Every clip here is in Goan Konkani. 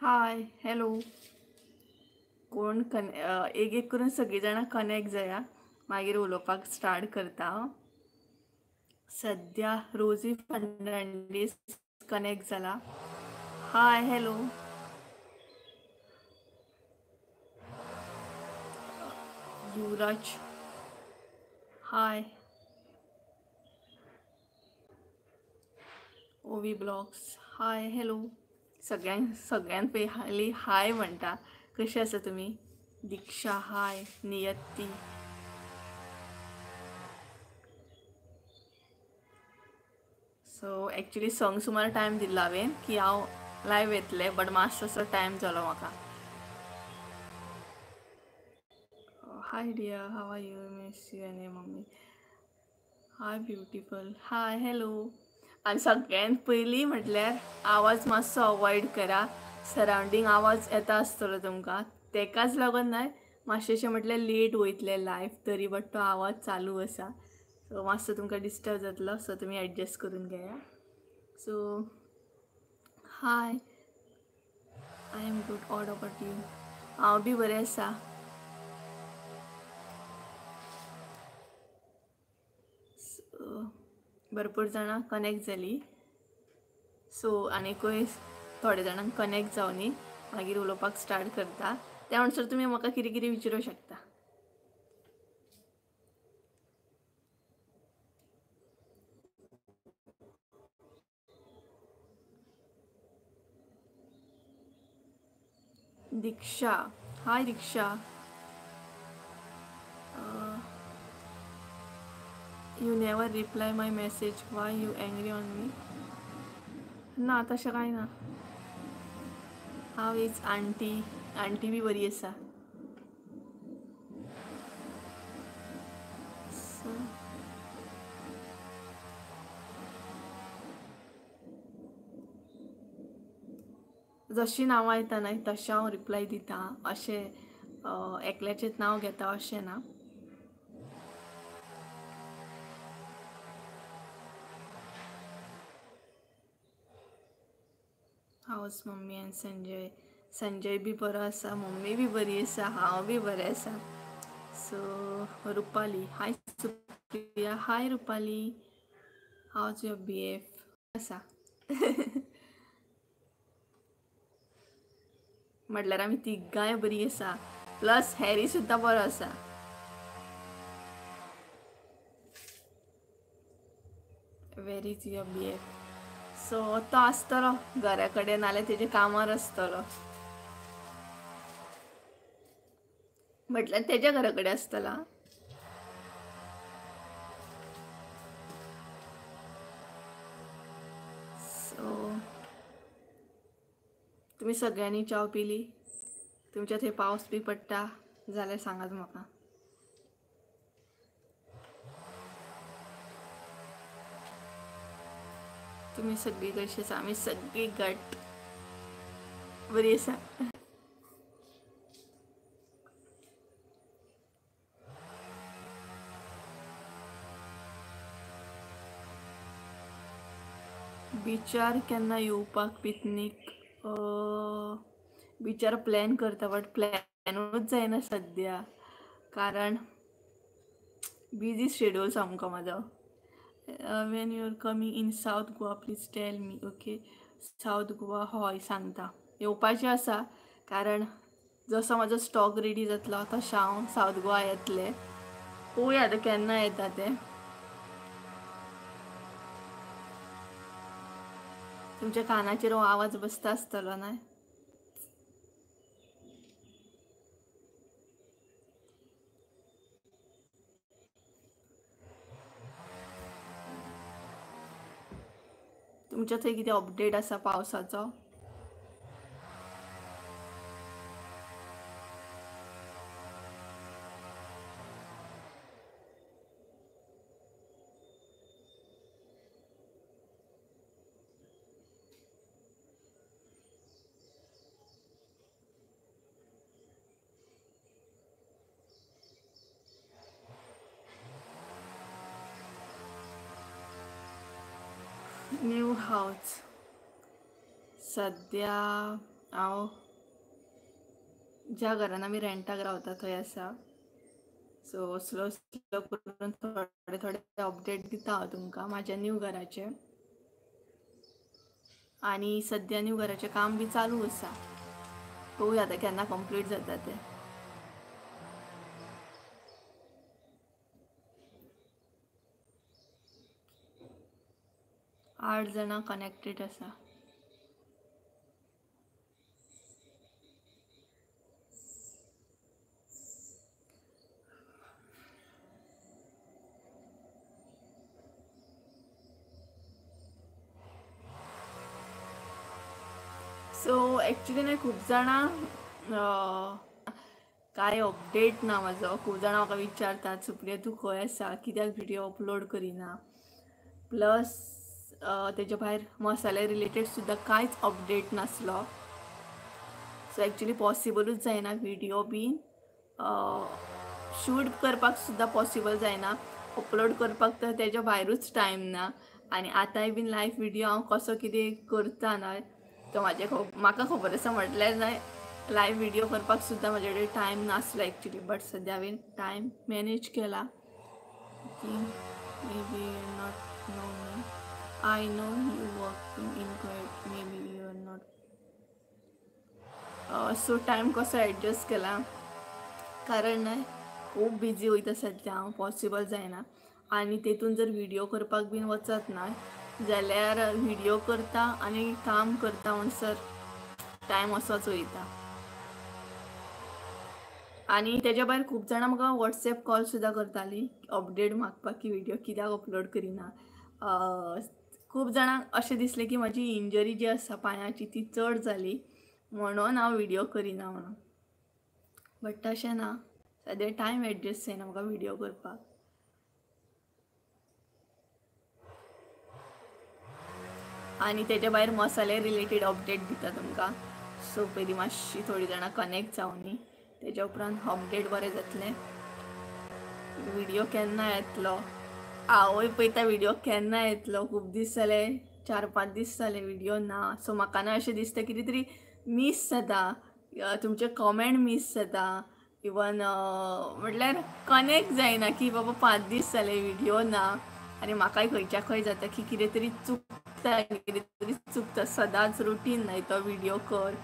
हाय हॅलो, कोण एक एक करून सगळीं जाणां कनेक्ट जाया, मागीर उलोवपाक स्टार्ट करता. सद्या रोजी फर्नांडीस कनेक्ट जाला. Hi hello, Yuvraj hi, Ovi blogs hi hello. सगळ्यांक सगळ्यान पयली हाय म्हणटा. कशें आसा तुमी? Diksha hi, Niyati so actually संग सुमार टायम दिल्लो हांवें की हांव लायव येतलें, बट मातसो असो टायम जालो म्हाका. Hi dear, how are you? Miss you आनी mummy. Hi beautiful, hi hello. आनी सगळ्यान पयलीं म्हटल्यार आवाज मातसो अवॉयड करा. सरावंडींग आवाज येता आसतलो तुमकां, तेकाच लागून न्हय मातशें म्हटल्यार लेट वयतलें लायव तरी, बट तो आवाज चालू आसा, सो मातसो तुमकां डिस्टर्ब जातलो, सो तुमी एडजस्ट करून घेया. So hi, I am good, what about you? हांव बी बरें आसा. भरपूर जाणां कनेक्ट जाली, सो आनीकूय थोडे जाणांक कनेक्ट जावनी मागीर उलोवपाक स्टार्ट करता. त्या म्हणसर तुमी म्हाका कितें कितें विचारूंक शकता. Diksha hi, Diksha you never reply my message, why you angry on me? ना तशें कांय ना. हांव is aunty, aunty बी बरी आसा. सो जशीं नांवां येता न्हय तशें हांव रिप्लाय दिता, अशें एकल्याचेंच नांव घेता अशें ना. How's mummy and Sanjay? Sanjay बी बरो आसा, मम्मी बी बरी आसा, हांव बी बरें आसा. So Rupali hi, Supriya hi, Rupali how's your B F आसा? म्हटल्यार आमी तिगांय बरी आसा, प्लस हॅरी सुद्दां बरो आसा. Where is your B F? So तो आसतलो घरा कडेन, नाल्यार तेजे कामार आसतलो, म्हटल्यार तेज्या घरा कडेन आसतलो. सो तुमी सगळ्यांनी च्याव पिली? तुमच्या थंय पावस बी पडटा जाल्यार सांगात म्हाका. तुमी सगळीं कशी आसा? आमी सगळीं घट बरी आसा. बिचार केन्ना येवपाक पिकनीक? बिचार प्लॅन करता बट प्लॅनूच जायना सद्या, कारण बिजी शेड्यूल सामको म्हाजो. When you are coming in South Goa please tell me. Okay, South Goa हय सांगता, येवपाचें आसा, कारण जसो म्हाजो स्टॉक रेडी जातलो तशें हांव सावथ गोवा येतलें. पळोवया आतां केन्ना येता तें. तुमच्या कानाचेर हो आवाज बसता आसतलो न्हय? तुमच्या थंय कितें अपडेट आसा पावसाचो? न्यू हावज सद्या हांव ज्या घरान आमी रेंटाक रावता थंय आसा. सो स्लो स्लो करून थोडे थोडे अपडेट दिता हांव तुमकां म्हाज्या न्यू घराचे. आनी सद्या न्यू घराचें काम बी चालू आसा, पळोवया आतां केन्ना कंप्लीट जाता तें. आठ जाणां कनेक्टेड आसा. सो एक्चुली न्हय खूब जाणां कांय अपडेट ना म्हाजो. खूब जाणां म्हाका विचारतात सुप्रिया तूं खंय आसा, कित्याक व्हिडियो अपलोड करिना. प्लस तेज्या भायर मसाले रिलेटेड सुद्दां कांयच अपडेट नासलो. सो एक्चुली पॉसिबलूच जायना व्हिडियो बीन शूट करपाक सुद्दां पॉसिबल जायना, अपलोड करपाक तर तेज्या भायरूच टायम ना. आनी आतांय बीन लायव्ह व्हिडियो हांव कसो कितें करता न्हय तो म्हाजे म्हाका खबर आसा. म्हटल्यार न्हय लायव्ह व्हिडियो करपाक सुद्दां म्हाजे कडेन टायम नासलो एक्चुली, बट सद्या हांवें टायम मॅनेज केला. की maybe you not know me, I know you working in Kuwait, maybe you are not. So time कसो एडजस्ट केला कारण न्हय खूब बिजी वयता सद्या हांव, पॉसिबल जायना. आनी तेतून जर व्हिडियो करपाक बीन वचत ना जाल्यार व्हिडियो करता आनी काम करता म्हणसर टायम असोच वयता. आनी तेज्या भायर खूब जाणां म्हाका वॉट्सएप कॉल सुद्दां करतालीं अपडेट मागपाक की व्हिडियो कित्याक अपलोड करिना. खूब जाणांक अशें दिसलें की म्हाजी इंजरी जी आसा पांयाची ती चड जाली म्हणून हांव व्हिडियो करिना म्हणून, बट तशें ना. सद्या टायम एडजस्ट जायना म्हाका व्हिडियो करपाक. आनी तेज्या भायर मसाले रिलेटेड अपडेट दिता तुमकां. सो पयलीं मातशी थोडीं जाणां कनेक्ट जावनी, तेज्या उपरांत अपडेट बरें जातलें. व्हिडियो केन्ना येतलो हांवूय पळयता, व्हिडियो केन्ना येतलो. खूब दीस जाले, 4-5 दीस जाले व्हिडियो ना. सो म्हाका ना अशें दिसता कितें तरी मीस जाता, तुमचे कमेंट मीस जाता, इवन म्हटल्यार कनेक्ट जायना की बाबा 5 दीस जाले व्हिडियो ना. आनी म्हाकाय खंयच्या खंय जाता की कितें तरी चुकता, कितें तरी चुकता. सदांच रुटीन न्हय तो व्हिडियो कर.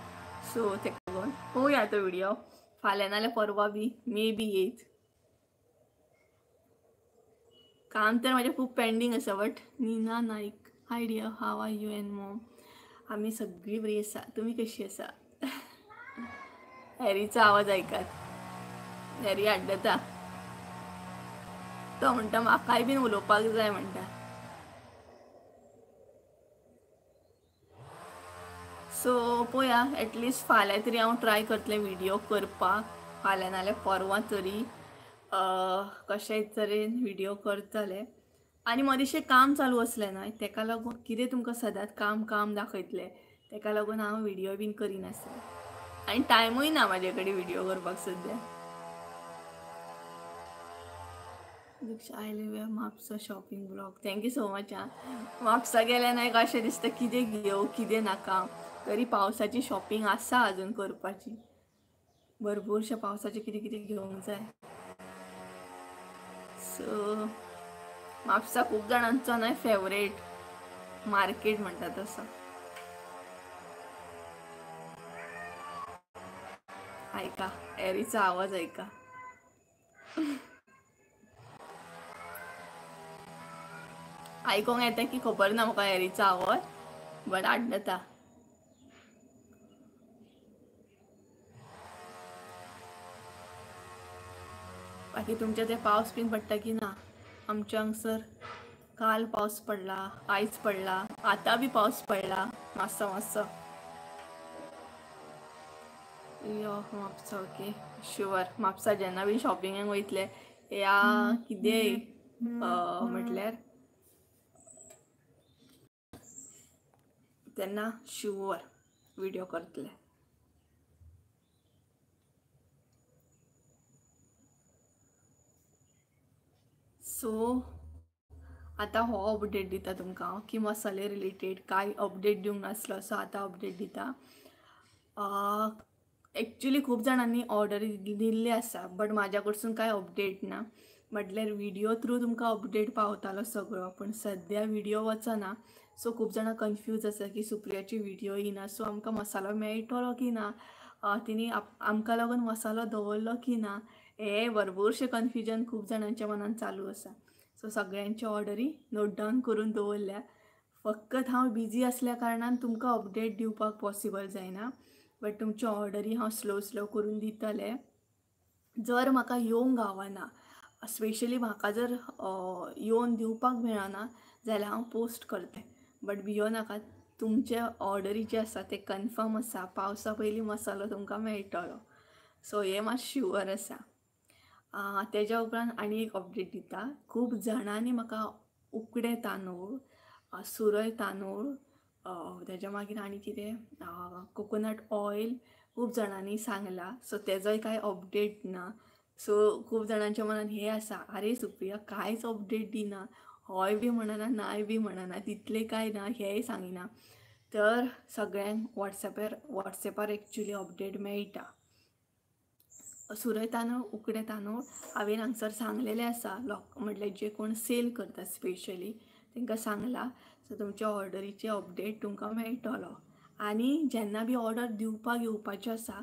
सो तेका लागून पळोवया तो व्हिडियो फाल्यां नाल्यार परवां बी मे बी येयत. काम तर म्हाजें खूब पेंडींग आसा. But Nina Naik, hi dear, how are you and mom? आमी सगळीं बरी आसा, तुमी कशी आसा? हॅरीचो आवाज आयकात, हॅरी आड्डता, तो म्हणटा म्हाकाय बीन उलोवपाक जाय म्हणटा. सो पळोवया, एटलिस्ट फाल्यां तरी हांव ट्राय करतलें व्हिडियो करपाक, फाल्यां नाल्यार परवां तरी कशेंय तरेन व्हिडियो करतलें. आनी मदींशें काम चालू आसलें न्हय तेका लागून कितें तुमकां सदांच काम काम दाखयतलें, तेका लागून हांव व्हिडियो बीन करिनासलें आनी टायमूय ना म्हाजे कडेन व्हिडियो करपाक सद्या. I love your Mapusa shopping blog, thank you so much. आं, म्हापसा गेल्यार न्हय अशें दिसता कितें घेवं कितें नाका, तरी पावसाची शॉपिंग आसा अजून करपाची, भरपूरशें पावसाचें कितें कितें घेवंक जाय. सो म्हापसा खूब जाणांचो न्हय फेवरेट मार्केट म्हणटा तसो. आयका एरीचो आवाज आयका. आयकोंक येता की खबर ना म्हाका एरीचो आवाज, बट आड्डता. बाकी तुमच्या ते पावस बीन पडटा की ना? आमच्या हांगसर काल पावस पडला, आयज पडला, आतां बी पावस पडला मातसो मातसो. यो म्हापसा, ओके शुअर. म्हापसा जेन्ना बी शॉपिंगाक वयतले या कितेंय म्हटल्यार तेन्ना शुअर व्हिडियो करतले. सो आतां हो अपडेट दिता तुमकां हांव की मसाले रिलेटेड कांय अपडेट दिवंक नासलो, सो आतां अपडेट दिता. एक्चुली खूब जाणांनी ऑर्डरी दिल्ली आसा, बट म्हाज्या कडसून कांय अपडेट ना. म्हटल्यार व्हिडियो थ्रू तुमकां अपडेट पावतालो सगळो, पूण सद्या व्हिडियो वचना. सो खूब जाणां कन्फ्यूज आसा की सुप्रियाची व्हिडियो येना, सो आमकां मसालो मेळटलो की ना, तिणी आमकां लागून मसालो दवरलो की ना, हे भरपूरशें कन्फ्युजन खूब जाणांच्या मनान चालू आसा. सो सगळ्यांची ऑर्डरी नोट डावन करून दवरल्या. फकत हांव बिजी आसल्या कारणान तुमकां अपडेट दिवपाक पॉसिबल जायना, बट तुमच्यो ऑर्डरी हांव स्लो स्लो करून दितलें. जर म्हाका येवंक गावना, स्पेशली म्हाका जर येवन दिवपाक मेळना जाल्यार हांव पोस्ट करतलें. बट भियो नाका, तुमचे ऑर्डरी जे आसा ते कन्फर्म आसा. पावसा पयलीं मसालो तुमकां मेळटलो, सो हें मात शुअर आसा. तेज्या उपरांत आनी एक अपडेट दिता. खूब जाणांनी म्हाका उकडे तांदूळ, सुरय तांदूळ, तेज्या मागीर आनी कितें कोकोनट ऑयल खूब जाणांनी सांगलां. सो तेजोय कांय अपडेट ना. सो खूब जाणांच्या मनान हें आसा, आरे सुप्रिया कांयच अपडेट दिना, हय बी म्हणना नाय बी म्हणना, तितलें कांय ना हेंय सांगिना. तर सगळ्यांक वॉट्सॅपार एक्चुली अपडेट मेळटा. सुरय तांदूळ, उकडे तांदूळ हांवें हांगसर सांगलेलें आसा. लोक म्हटल्यार जे कोण सेल करता स्पेशली तांकां सांगलां. सो तुमच्या ऑर्डरीचे अपडेट तुमकां मेळटलो. आनी जेन्ना बी ऑर्डर दिवपाक येवपाचें आसा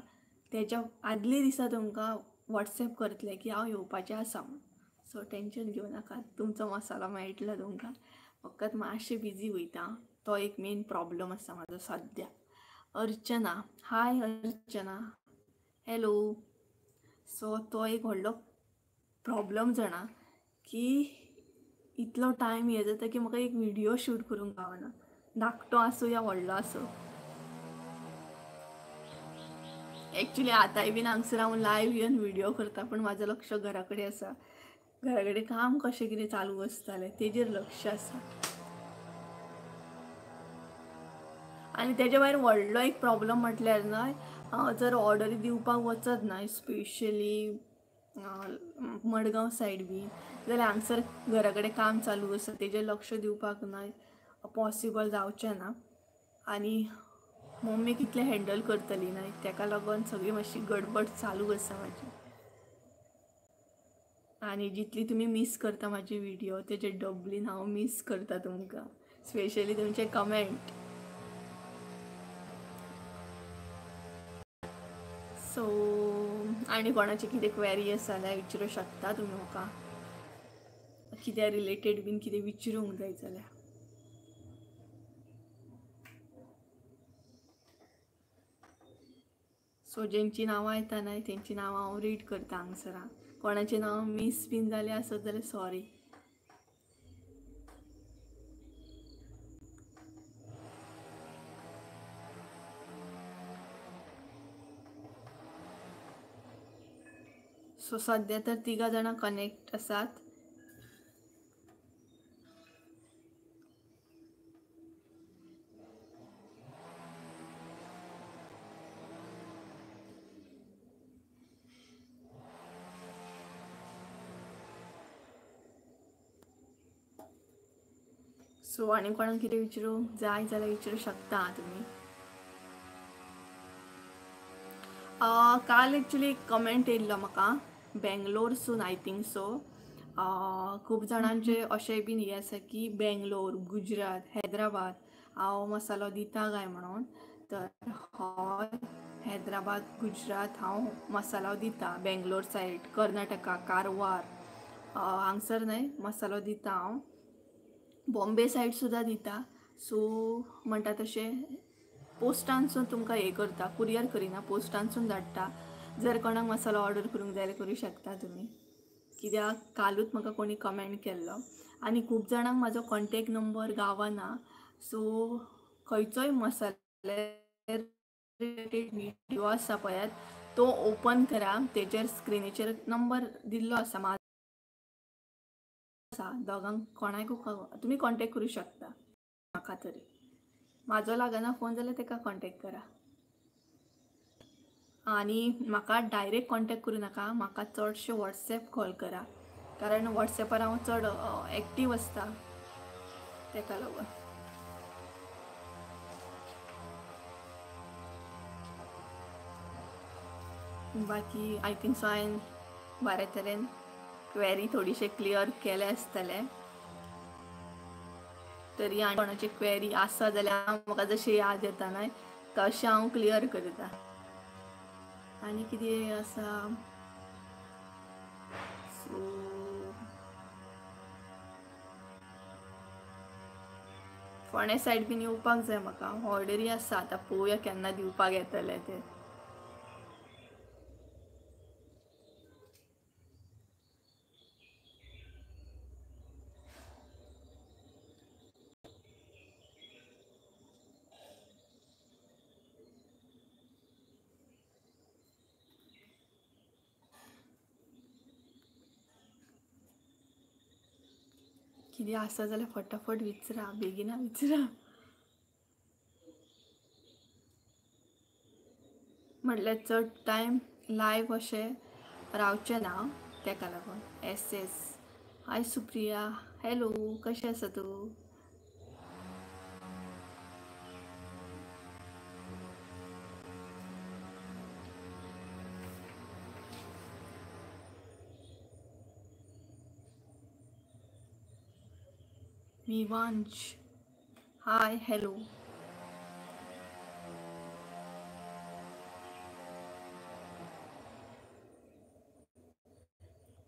तेज्या आदले दिसा तुमकां वॉट्सॅप करतलें की हांव येवपाचें आसा म्हूण. सो टेंशन घेवं नाका, तुमचो मसालो मेळटलो तुमकां. फकत मातशें बिजी वयता, तो एक मेन प्रॉब्लम आसा म्हाजो सद्या. अर्चना, हाय अर्चना, हॅलो. सो तो एक व्हडलो प्रॉब्लम जाणा की इतलो टायम हे जाता की म्हाका एक व्हिडियो शूट करूंक गावना, धाकटो आसूं या व्हडलो आसूं. एक्चुली आतांय बीन हांगसर हांव लायव्ह येवन व्हिडियो करता, पूण म्हाजें लक्ष घरा कडेन आसा. घरा कडेन काम कशें कितें चालू आसतालें तेजेर लक्ष आसा. आनी तेजे भायर व्हडलो एक प्रॉब्लम म्हटल्यार न्हय, जर ऑर्डरी दिवपाक वचत न्हय स्पेशली मडगांव सायड बी जाल्यार हांगसर घरा कडेन काम चालू आसा तेजेर लक्ष दिवपाक न्हय पॉसिबल जावचें ना. आनी मम्मी कितलें हँडल करतली न्हय, तेका लागून सगळी मातशी गडबड चालू आसा म्हाजी. आनी जितली तुमी मीस करता म्हाजी व्हिडियो तेजे डबलीन हांव मीस करता तुमकां, स्पेशली तुमचे कमेंट. सो आनी कोणाची कितें क्वेरी आसा जाल्यार विचारूंक शकता तुमी म्हाका, कित्या रिलेटेड बीन कितें विचारूंक जाय जाल्यार. सो जेंची नांवां येता न्हय तेंची नांवां हांव रीड करता हांगसरा. कोणाचें नांव मीस बीन जालें आसत जाल्यार सॉरी. सो सद्या तर तिगां जाणां कनेक्ट आसात. सो आनी कोणाक कितें विचारूंक जाय जाल्यार विचारूंक शकता तुमी. काल एक्चुली एक कमेंट येयल्लो म्हाका बेंगलोरसून, I think so. खूब जाणांचे अशें बीन हें आसा की बेंगलोर, गुजरात, हैदराबाद हांव मसालो दिता काय म्हणून. तर हय, हैदराबाद, गुजरात हांव मसालो दिता. बेंगलोर सायड, कर्नाटका, कारवार हांगसर न्हय मसालो दिता हांव. बॉम्बे सायड सुद्दां दिता. सो म्हणटा तशें पोस्टानसून तुमकां हें करता, कुरियर करिना, पोस्टानसून धाडटा. जर कोणाक मसालो ऑर्डर करूंक जाय जाल्यार करूं शकता तुमी. कित्याक कालूच म्हाका कोणी कमेंट केल्लो आनी खूब जाणांक म्हाजो कॉन्टेक्ट नंबर गावना. सो खंयचोय मसाले रिलेटेड व्हिडियो आसा पळयात तो ओपन करा, तेजेर स्क्रिनीचेर नंबर दिल्लो आसा म्हाजो आसा, दोगांक कोणाक तुमी कॉन्टेक्ट करूं शकता. म्हाका तरी म्हाजो लागना फोन जाल्यार तेका कॉन्टेक्ट करा. आनी म्हाका डायरेक्ट कॉन्टेक्ट करूं नाका, म्हाका चडशे वॉट्सॅप कॉल करा, कारण वॉट्सॅपार हांव चड एक्टीव आसता तेका लागून. बाकी I think so हांवें बरे तरेन क्वेरी थोडीशे क्लियर केले आसतले. तरी आनी कोणाची क्वेरी आसा जाल्यार म्हाका जशें याद येता न्हय तशें हांव क्लियर करता. आनी कितें आसा, सो फोंडे सायड बीन येवपाक जाय म्हाका, ऑर्डरी आसा, आतां पळोवया केन्ना दिवपाक येतले ते. कितें आसा जाल्यार फटाफट विचरा, बेगिना विचरा. म्हटल्यार चड टायम लायव अशें रावचें ना तेका लागून. S S hi Supriya, hello, कशें आसा तूं? Vivansh hi hello.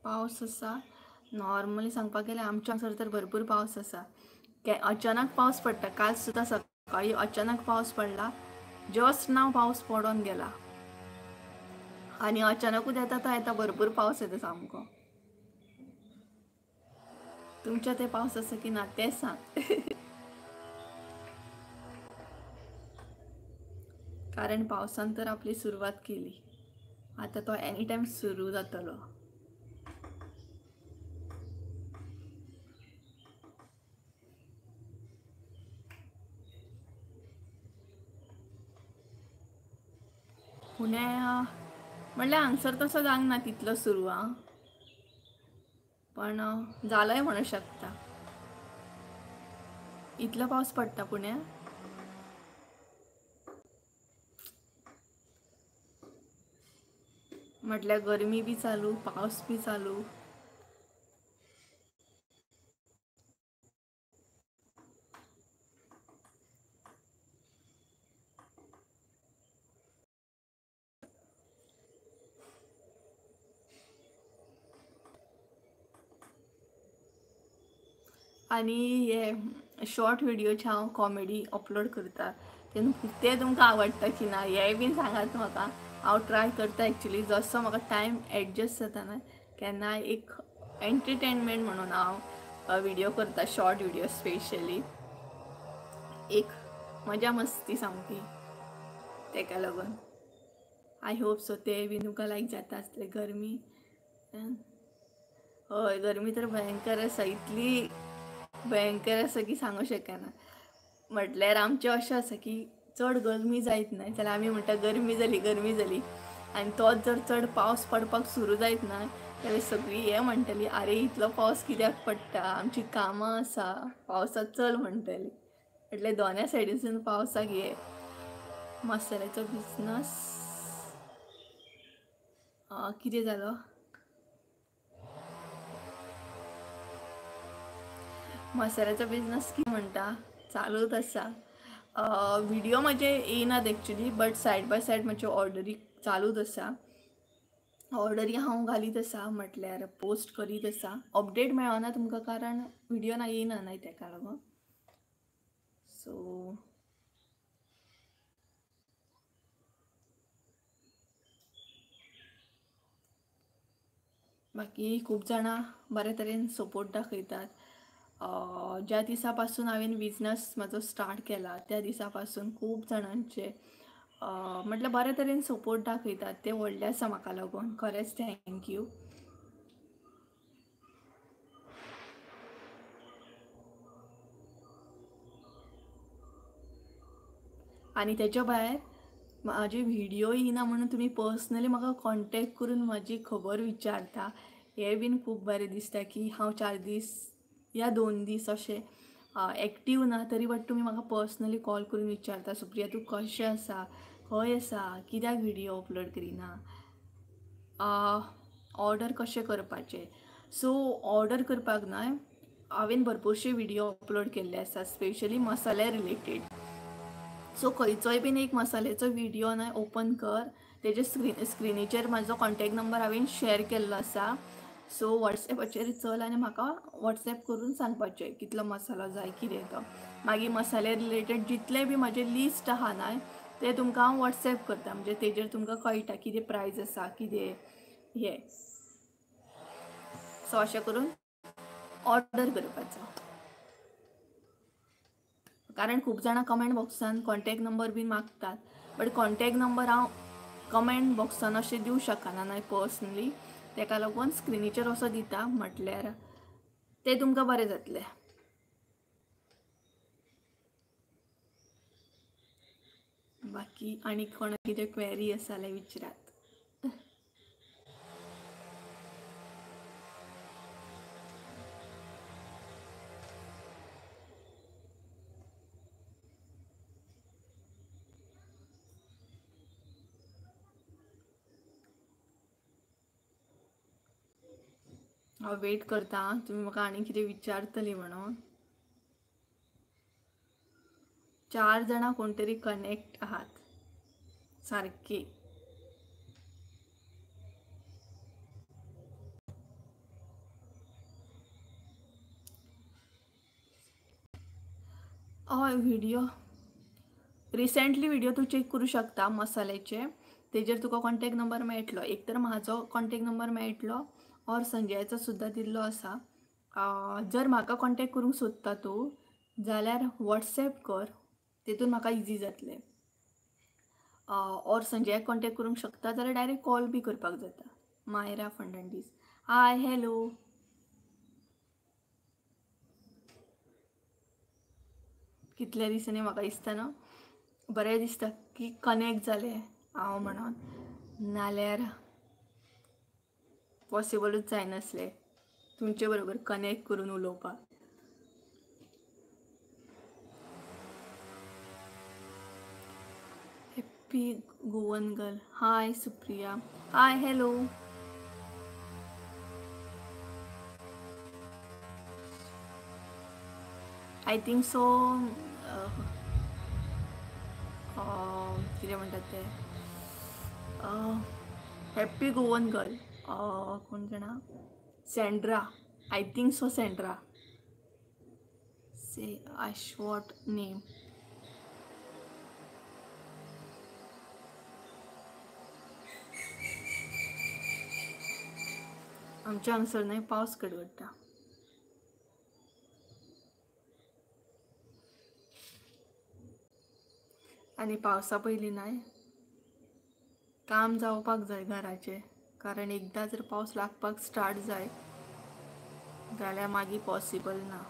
पावस आसा नॉर्मली सांगपाक गेल्यार आमच्या हांगसर तर भरपूर पावस आसा. अचानक पावस पडटा. काल सुद्दां सकाळी अचानक पावस पडला, जस्ट नाव पावस पडोन गेला आनी अचानकूच येता तो येता, भरपूर पावस येता सामको. तुमच्या ते पावस आसा की ना तें सांग. कारण पावसान तर आपली सुरवात केली, आतां तो एनी टायम सुरू जातलो. पुण्या म्हणल्यार हांगसर तसो जावंक ना तितलो सुरू आ, पण जालाय म्हणू शकता. इतलो पावस पडटा पुण्यात? म्हटल्यार गरमी बी चालू, पावस बी चालू. आनी हे शॉर्ट व्हिडियोचे हांव कॉमेडी अपलोड करता, ते तुमकां आवडटा की ना हेंय बीन सांगात म्हाका. हांव ट्राय करता एक्चुली, जसो म्हाका टायम एडजस्ट जाता न्हय केन्नाय एक एंटरटेनमेंट म्हणून हांव व्हिडियो करता, शॉर्ट व्हिडियो स्पेशली, एक मजा मस्ती सामकी तेका लागून. I hope so ते बीन तुमकां लायक जाता आसतले. गरमी हय, गरमी तर भयंकर आसा, इतली भयंकर आसा की सांगू शकना. म्हटल्यार आमचें अशें आसा की चड गरमी जायत न्हय जाल्यार आमी म्हणटा गरमी जाली गरमी जाली, आनी तोच जर चड पावस पडपाक सुरू जायत ना जाल्यार सगळीं हें म्हणटली, आरे इतलो पावस कित्याक पडटा, आमची कामां आसा, पावसांत चल म्हणटली. म्हटल्यार दोनाय सायडीनसून पावसाक हे मसाल्याचो बिजनस कितें जालो, मसाल्याचो बिजनस कितें म्हणटा चालूच आसा. व्हिडियो म्हजे येयनात actually, but side by side म्हज्यो ऑर्डरी चालूच आसा. ऑर्डरी हांव घालीत आसा, म्हटल्यार पोस्ट करीत आसा. अपडेट मेळना तुमकां कारण व्हिडियो ना येयना न्हय तेका लागून. सो बाकी खूब जाणां बरे तरेन सपोर्ट दाखयतात. ज्या दिसा पासून हांवें बिजनस म्हाजो स्टार्ट केला त्या दिसा पासून खूब जाणांचे म्हटल्यार बरे तरेन सपोर्ट दाखयतात, ते व्हडलें आसा म्हाका लागून, खरेंच thank you. आनी तेच्या भायर म्हाजे व्हिडियो येयना म्हणून तुमी पर्सनली म्हाका कॉन्टेक्ट करून म्हाजी खबर विचारता, हें बीन खूब बरें दिसता की हांव 4 दीस या 2 दीस अशें एक्टीव ना तरी बट तुमी म्हाका पर्सनली कॉल करून विचारता, सुप्रिया तूं कशें आसा, खंय आसा, कित्याक व्हिडियो अपलोड करिना. ऑर्डर कशें करपाचें. सो ऑर्डर करपाक न्हय हांवें भरपूरशे व्हिडियो अपलोड केल्ले आसा, स्पेशली मसाल्या रिलेटेड. सो खंयचोय बीन एक मसाल्याचो व्हिडियो न्हय ओपन कर, तेजे स्क्रिनीचेर म्हाजो कॉन्टेक्ट नंबर हांवें शेअर केल्लो आसा. सो वॉट्सॅपाचेर चल आनी म्हाका वॉट्सॅप करून सांगपाचें कितलो मसालो जाय कितें तो. मागीर मसाले रिलेटेड जितले बी म्हाजे लिस्ट आहा न्हय ते तुमकां हांव वॉट्सॅप करता, म्हणजे तेजेर तुमकां कळटा कितें प्रायस आसा कितें हें. सो अशें करून ऑर्डर करपाचो, कारण खूब जाणां कमेंट बॉक्सान कॉन्टेक्ट नंबर बीन मागतात, बट कॉन्टेक्ट नंबर हांव कमेंट बॉक्सान अशें दिवं शकना न्हय पर्सनली, तेका लागून स्क्रिनीचेर असो दिता, म्हटल्यार ते तुमकां बरें जातलें. बाकी आनी कोणाक कितें क्वेरी आसा जाल्यार विचारात. हांव वेट करता तुमी म्हाका आनी कितें विचारतली म्हणून. 4 जाणां कोण तरी कनेक्ट आहात सारकी. हय, व्हिडियो रिसेंटली व्हिडियो तूं चॅक करूं शकता मसाल्याचे, तेजेर तुका कॉन्टेक्ट नंबर मेळटलो. एक तर म्हाजो कॉन्टेक्ट नंबर मेळटलो और संजयाचो सुद्दां दिल्लो आसा. जर म्हाका कॉन्टेक्ट करूंक सोदता तूं जाल्यार वॉट्सॅप कर, तेतून म्हाका इजी जातलें. और संजयाक कॉन्टेक्ट करूंक शकता जाल्यार डायरेक्ट कॉल बी करपाक जाता. Myra Fernandes, hi hello. कितल्या दिसांनी म्हाका दिसता न्हू बरें दिसता की कनेक्ट जालें हांव म्हणून, नाल्यार पॉसिबलूच जायनासलें तुमचे बरोबर कनेक्ट करून उलोवपाक. Happy Goan girl, hi Supriya, hi hello. I think so कितें म्हणटात ते, हॅप्पी गोवन गर्ल कोण जाणा, Sandra, I think so Sandra say I short name. आमच्या हांगसर न्हय पावस कडकडटा. आनी पावसा पयलीं न्हय काम जावपाक जाय घराचें, कारण एकदां जर पावस लागपाक स्टार्ट जाय जाल्यार मागीर पॉसिबल ना.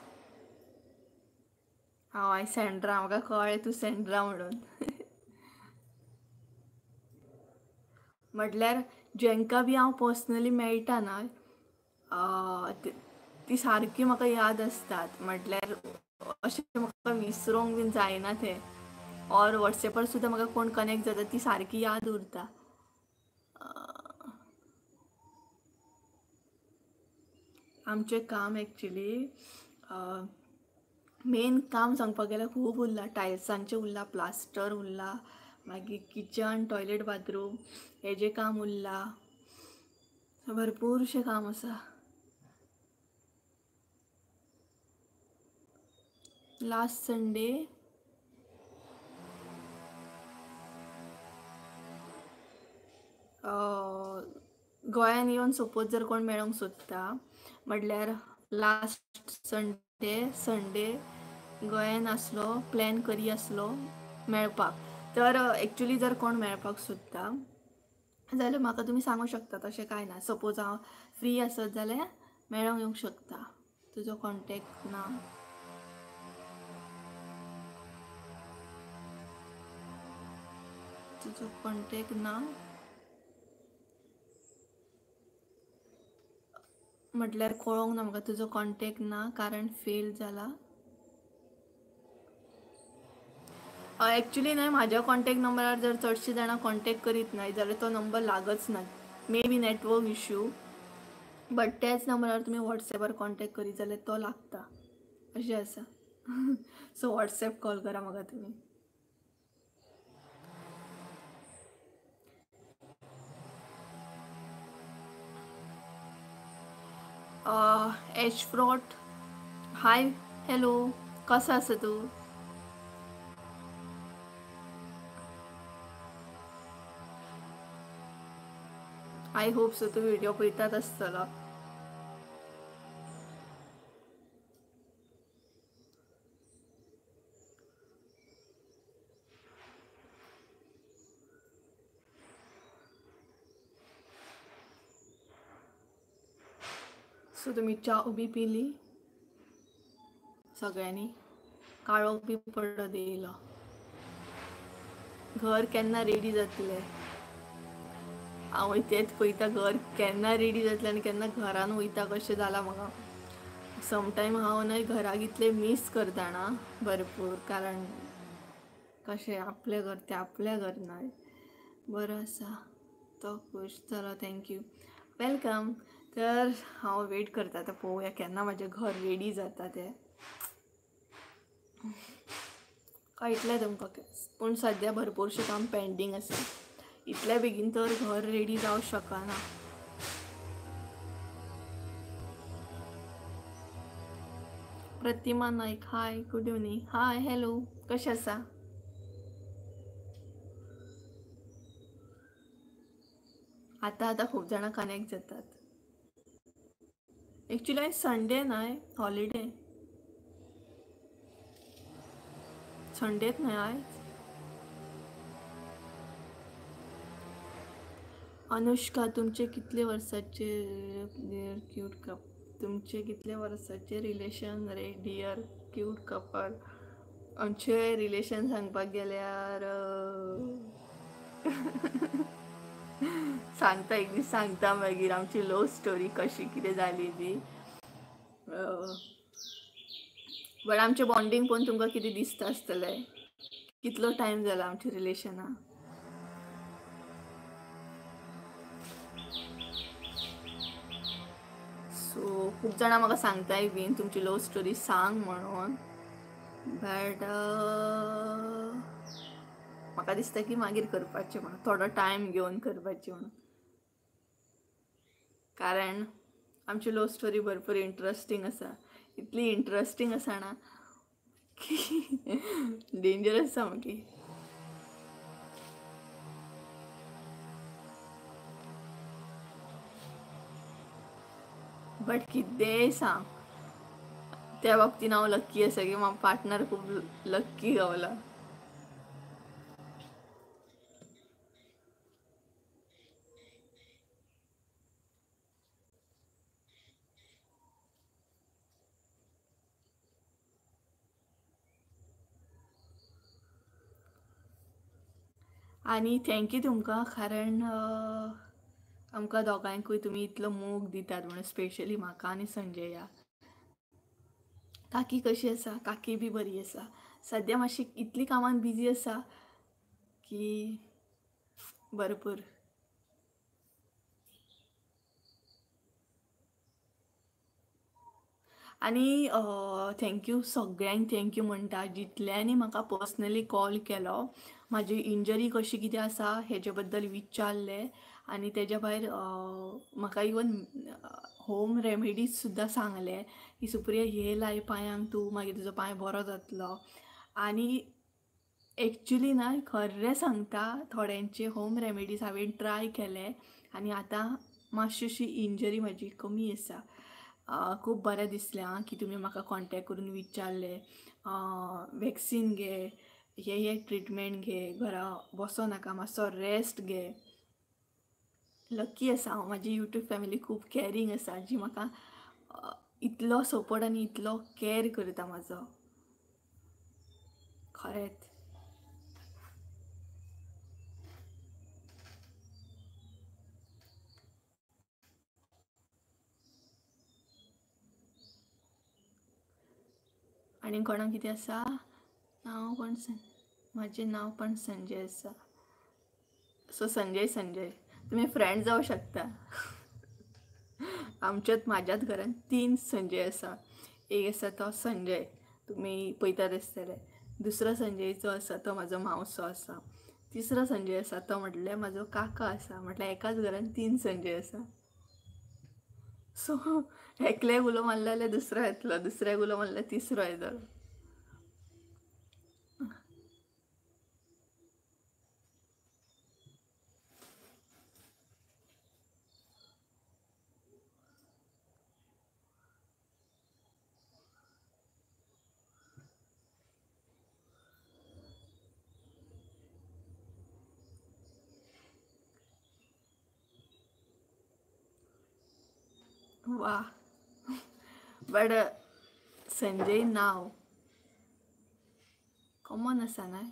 हांव सँड्रा, म्हाका कळ्ळें तूं सँड्रा म्हणून. म्हटल्यार जेंकां बी हांव पर्सनली मेळटा ना ती सारकी म्हाका याद आसतात, म्हटल्यार अशें म्हाका विसरोंक बीन जायना तें. और वॉट्सॅपार सुद्दां म्हाका कोण कनेक्ट जाता ती सारकी याद उरता. आमचें काम एक्चुली मेन काम सांगपाक गेल्यार खूब उरलां, टायल्सांचें उरलां, प्लास्टर उरलां, मागीर किचन टॉयलेट बाथरूम हेजें काम उरलां, भरपूरशें काम आसा. लास्ट संडे गोंयान येवन सपोज जर कोण मेळोंक सोदता म्हटल्यार लास्ट संडे गोंयान आसलो, प्लॅन करी आसलो मेळपाक, तर एक्चुली जर कोण मेळपाक सोदता जाल्यार म्हाका तुमी सांगू शकता, तशें कांय ना. सपोज हांव फ्री आसत जाल्यार मेळोंक येवंक शकता. तुजो कॉन्टेक्ट ना, तुजो कॉन्टेक्ट ना म्हटल्यार कळोंक ना म्हाका तुजो कॉन्टेक्ट ना, कारण फेल जाला. एक्चुली न्हय म्हाज्या कॉन्टेक्ट नंबरार जर चडशीं जाणां कॉन्टेक्ट करीत नाय जाल्यार तो नंबर लागच ना. May be network issue, but त्याच नंबरार तुमी वॉट्सॅपार कॉन्टेक्ट करीत जाल्यार तो लागता अशें आसा. सो वॉट्सॅप कॉल करा म्हाका तुमी. एच फ्रॉट, हाय हॅलो, कसो आसा तूं? I hope so तूं व्हिडिओ पळयतात आसतलो. सो तुमी च्या बी पिली सगळ्यांनी? काळोख बी पडत येयलो. घर केन्ना रेडी जातलें? हांव तेंच पळयता, घर केन्ना रेडी जातलें आनी केन्ना घरान वयता कशें जालां म्हाका. समटायम हांव न्हय घराक इतलें मीस करता ना भरपूर, कारण कशें आपलें घर तें आपलें घर न्हय. बरो आसा तो, खूश जालो. Thank you, welcome. तर हांव वेट करता आतां पळोवया केन्ना म्हाजें घर रेडी जाता तें. कळटलें तुमकां, पूण सद्या भरपूरशें काम पेंडींग आसा, इतल्या बेगीन तर घर रेडी जावंक शकना. Pratima Naik, hi, good evening. Hi hello, कशें आसा? आतां आतां खूब जाणां कनेक्ट जातात. एक्चुली आयज संडे न्हय, हॉलिडे. संडेच न्हय आयज? अनुष्का, तुमचे कितले वर्साचे क्यूट कप, तुमचे कितले वर्साचे रिलेशन रे डियर क्यूट कपल? आमचे रिलेशन सांगपाक गेल्यार सांगता, एक दीस सांगता मागीर आमची लव स्टोरी कशी कितें जाली ती. बट आमचें बॉन्डींग पळोवन तुमकां कितें दिसता आसतलें, कितलो टायम जाला आमच्या रिलेशनाक. सो खूब जाणां म्हाका सांगताय बीन तुमची लव स्टोरी सांग म्हणून, बट म्हाका दिसता की मागीर करपाचें म्हणून, थोडो टायम घेवन करपाचें म्हणून, कारण आमची लव स्टोरी भरपूर इंट्रस्टींग आसा. इतली इंट्रस्टींग आसा ना की डेंजरस सामकी. बट कितेंय सांग, त्या बाबतीन हांव लक्की आसा की म्हाका पार्टनर खूब लक्की गावला. आनी thank you तुमकां, कारण आमकां दोगांयकूय तुमी इतलो मोग दितात म्हणून, स्पेशली म्हाका आनी संजया. काकी कशी आसा? काकी बी बरी आसा. सद्या मातशी इतली कामान बिजी आसा की भरपूर. आनी thank you सगळ्यांक, thank you म्हणटा जितल्यांनी म्हाका पर्सनली कॉल केलो, म्हाजी इंजरी कशी कितें आसा हेजे बद्दल विचारलें, आनी तेज्या भायर म्हाका इवन होम रेमेडीज सुद्दां सांगलें की सुप्रिया हे लाय पांयांक तूं, मागीर तुजो पांय बरो जातलो. आनी एक्चुली ना खरें सांगता, थोड्यांचे होम रेमेडीज हांवें ट्राय केले आनी आतां मातशी अशी इंजरी म्हाजी कमी आसा. खूब बरें दिसलें आं की तुमी म्हाका कॉन्टेक्ट करून विचारलें, वॅक्सीन घे, हे हे ट्रिटमेंट घे, घरा बसो नाका, मातसो रेस्ट घे. लक्की आसा हांव, म्हाजी यूट्यूब फॅमिली खूब कॅरींग आसा, जी म्हाका इतलो सपोर्ट आनी इतलो कॅर करता म्हाजो, खरेंच. आनी कोणाक कितें आसा? नांव पण म्हाजें नांव पण संजय आसा. सो संजय, संजय तुमी फ्रेंड जावं शकता. आमच्यात म्हाज्याच घरान 3 संजय आसा. एक आसा तो संजय, तुमी पळयतात आसतले. दुसरो संजय जो आसा तो म्हाजो मावसो आसा. तिसरो संजय आसा तो म्हटल्यार म्हाजो काका आसा. म्हटल्यार एकाच घरान 3 संजय आसा. सो एकल्याक उलो मारलो जाल्यार दुसरो येतलो, दुसऱ्याक उलो मारल्यार तिसरो येतलो. वा, बट संजय नांव कॉमन आसा न्हय?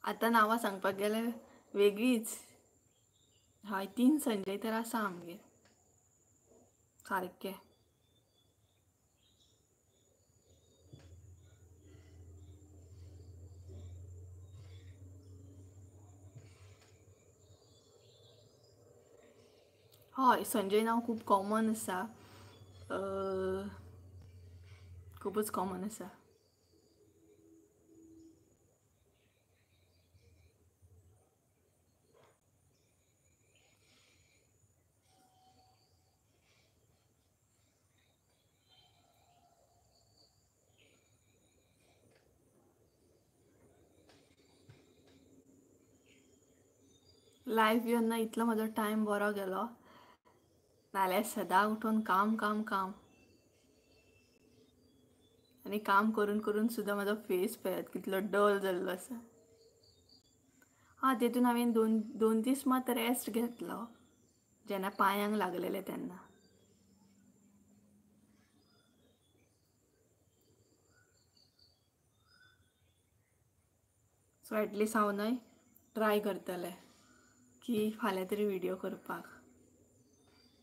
आतां नांवां सांगपाक गेल्यार वेगळीच. हय, 3 संजय तर आसा आमगेर सारके. हय, संजय नांव खूब कॉमन आसा, खुबूच कॉमन आसा. लायव्ह येवन ना इतलो म्हजो टायम बरो गेलो, नाल्यार सदां उठून काम काम काम, आनी काम करून करून सुद्दां म्हाजो फेस पळयात कितलो डल जाल्लो आसा. हां, तेतून हांवें दोन दीस मात रेस्ट घेतलो जेन्ना पांयांक लागलेले तेन्ना. सो एटलिस्ट हांव न्हय ट्राय करतलें की फाल्यां तरी व्हिडियो करपाक.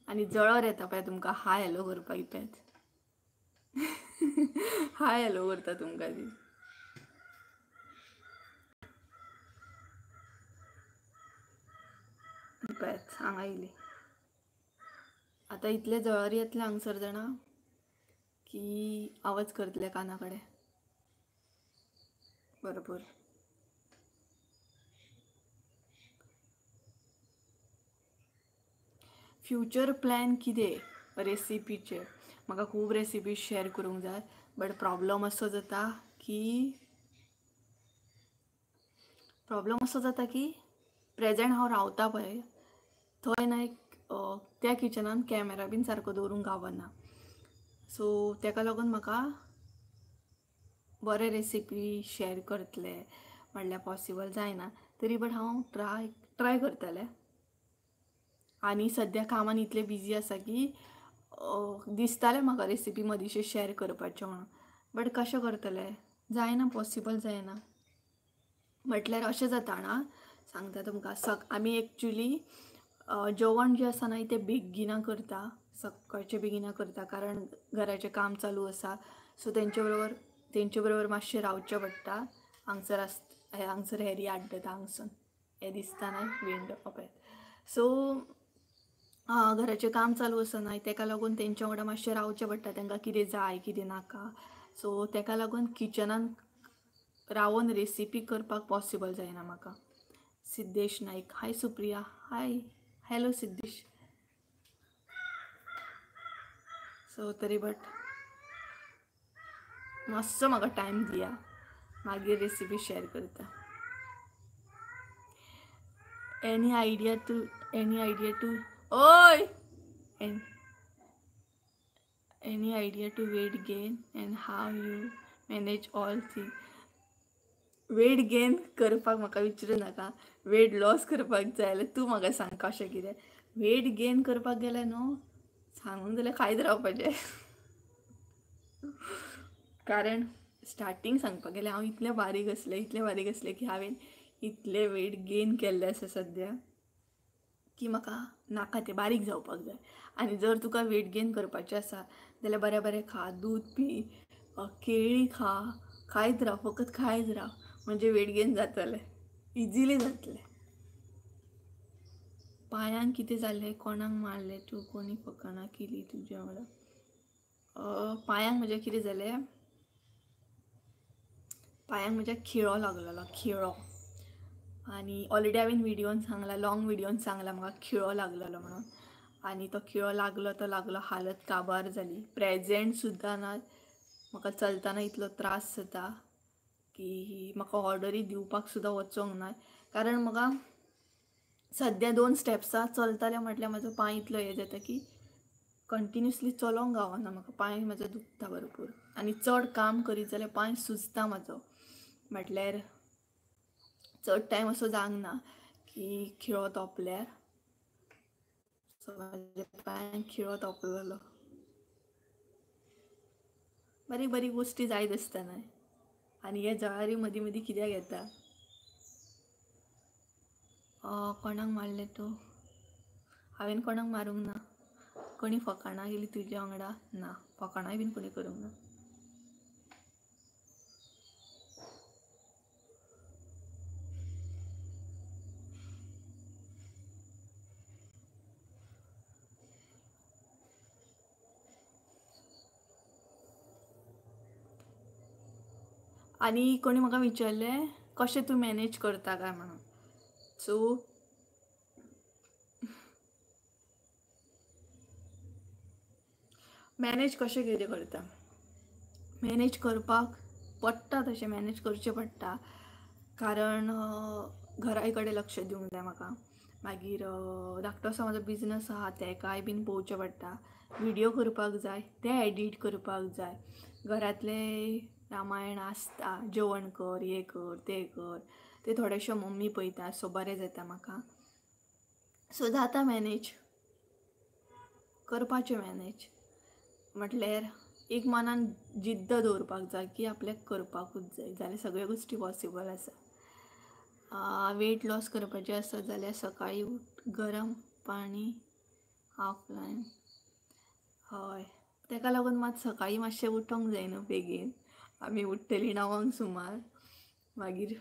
आनी जळोर येता पळय तुमकां हाय हॅलो करपाक, इतलेंच हाय हॅलो करता तुमकां ती. पळयात हांगा येयली आतां. इतले जळोर येतले हांगसर जाणा की आवाज करतले काना कडेन बरोबर. फ्युचर प्लॅन कितें रेसिपीचे? म्हाका खूब रेसिपी शेअर करूंक जाय, बट प्रॉब्लम असो जाता की प्रेजेंट हांव रावता पळय थंय ना एक त्या किचनान कॅमेरा बीन सारको दवरूंक गावना. सो तेका लागून म्हाका बरे रेसिपी शेअर करतले म्हणल्यार पॉसिबल जायना, तरी बट हांव ट्राय करतलें. आनी सद्या कामान इतलें बिजी आसा की दिसतालें म्हाका रेसिपी मदींशें शेअर करपाचें म्हणून, बट कशें करतलें जायना, पॉसिबल जायना. म्हटल्यार अशें जाता ना, सांगता तुमकां, आमी एक्चुली जेवण जें आसा न्हय तें बेगिना करता, सकाळचें बेगिना करता, कारण घराचें काम चालू आसा. सो तेंचे बरोबर मातशें रावचें पडटा. हांगसर आसता, हांगसर हेरी आड्डता हांगसून हें दिसता न्हय विंडो पळय. सो घराचें काम चालू आसा न्हय तेका लागून तेंच्या वांगडा मातशें रावचें पडटा, तांकां कितें जाय कितें नाका. सो तेका लागून किचनान रावोन रेसिपी करपाक पॉसिबल जायना म्हाका. Siddhesh Naik, hi Supriya, hi hello Siddhesh. So तरी बट मातसो म्हाका टायम दिया, मागीर रेसिपी शेअर करता. एनी आयडिया टू ओय any idea to weight gain and how you manage all thing? Weight gain करपाक म्हाका विचारूं नाका, वेट लॉस करपाक जाय जाल्यार तूं म्हाका सांग कशें कितें. वेट गेन करपाक गेलें न्हू सांगूंक जाल्यार खायत रावपाचें, कारण स्टार्टींग सांगपाक गेलें हांव इतलें बारीक आसलें, इतलें बारीक आसलें की हांवें इतलें वेट गेन केल्लें आसा सद्या की म्हाका नाका तें, बारीक जावपाक जाय. आनी जर तुका वेट गेन करपाचें आसा जाल्यार बरें बरें खा, दूद पी, केळी खा, खायत राव, फकत खायत राव, म्हणजे वेट गेन जातलें, इजिली जातलें. पांयांक कितें जालें, कोणाक मारलें तूं, कोणी फकाणां केली तुज्या वांगडा? पांयांक म्हज्या कितें जालें, पांयांक म्हज्या खिळो लागलेलो, खिळो. आनी ऑलरेडी हांवें व्हिडियोन सांगला, लाँग व्हिडियोन सांगला म्हाका खिळो लागलेलो म्हणून. आनी तो खिळो लागलो तो लागलो, हालत काबार जाली. प्रेजेंट सुद्दां ना म्हाका चलतना इतलो त्रास जाता की म्हाका ऑर्डरी दिवपाक सुद्दां वचोंक ना, कारण म्हाका सद्या 2 स्टेप्सां चलतलें म्हटल्यार म्हजो पांय इतलो हें जाता की कंटिन्युअसली चलोंक गावना म्हाका, पांय म्हजो दुखता भरपूर. आनी चड काम करीत जाल्यार पांय सुजता म्हजो, म्हटल्यार चड टायम असो जावंक ना की खिळो तोपल्यार. सो म्हाज्या पांयांक खिळो तोपलेलो. बारीक बारीक गोश्टी जायत आसता न्हय. आनी हे जळारी मदीं मदीं कित्याक येता. कोणाक मारलें तूं? हांवें कोणाक मारूंक ना. कोणी फकाणां केली तुज्या वांगडा? ना, फकाणांय बीन कोणी करूंक ना. आनी कोणी म्हाका विचारलें कशें तूं मॅनेज करता काय म्हणून. सो मॅनेज कशें कितें करता, मॅनेज करपाक पडटा, तशें मॅनेज करचें पडटा, कारण घराय कडेन लक्ष दिवंक जाय म्हाका. मागीर धाकटोसो म्हजो बिजनस आहा तेकाय बीन पळोवचें पडटा, व्हिडियो करपाक जाय, ते एडिट करपाक जाय, घरांतलें रामायण आसता, जेवण कर, हें कर, तें कर, ते थोडेशें मम्मी पळयता, सो बरें जाता म्हाका. सो जाता मॅनेज करपाचें. मॅनेज म्हटल्यार एक मनान जिद्द दवरपाक जाय की आपल्याक करपाकूच जाय, जाल्यार सगळ्यो गोश्टी पॉसिबल आसा. वेट लॉस करपाचें आसत जाल्यार सकाळीं उठ, गरम पाणी हाफ लायम. हय, तेका लागून मात सकाळीं मातशें उठोंक जाय न्हू बेगीन. आमी उठ्ठलीं 9 सुमार, मागीर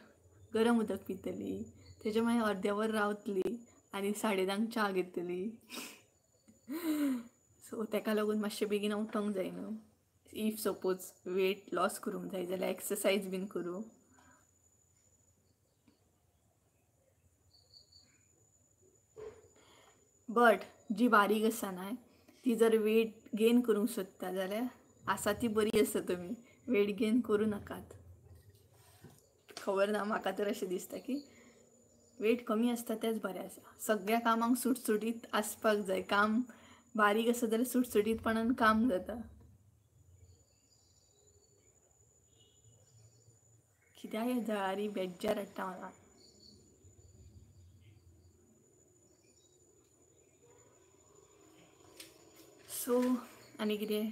गरम उदक पितली, तेजे मागीर अर्दें वर रावतली आनी 10:30 च्या घेतली. सो तेका लागून मातशें बेगीन उठोंक जाय न्हू. If suppose weight loss करूंक जाय जाल्यार एक्सरसायज बीन करूं. बट जी बारीक आसा न्हय ती जर वेट गेन करूंक सोदता जाल्यार आसा ती बरी आसा, तुमी वेट गेन करूं नाकात. खबर ना, म्हाका तर अशें दिसता की वेट कमी आसता तेंच बरें आसा. सगळ्या कामांक सुटसुटीत आसपाक जाय, काम बारीक आसा जाल्यार सुटसुटीतपणान काम जाता. कित्याक हे जळारी बेज्जार हाडटा म्हाका. सो आनी कितें,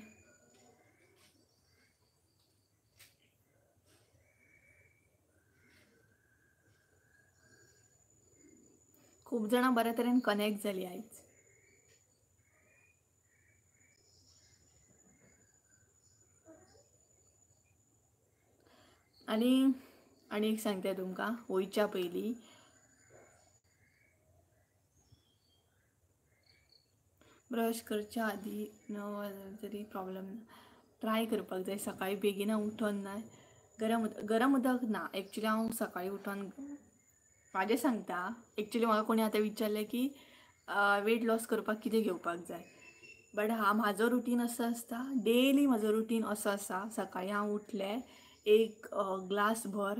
खूब जाणां बऱ्या तरेन कनेक्ट जालीं आयज. आनी आनी एक सांगता तुमकां, वयच्या पयलीं ब्रश करच्या आदी 9 वाजले तरी प्रॉब्लम ना, ट्राय करपाक जाय सकाळीं बेगीन उठोन ना गरम उदक, गरम उदक ना, एक्चुली हांव सकाळीं उठोन म्हाजें सांगता. एक्चुली म्हाका कोणी आतां विचारलें की वेट लॉस करपाक कितें घेवपाक जाय, बट हा म्हाजो रुटीन असो आसता, डेली म्हजो रुटीन असो आसा, सकाळीं हांव उठलें एक ग्लास भर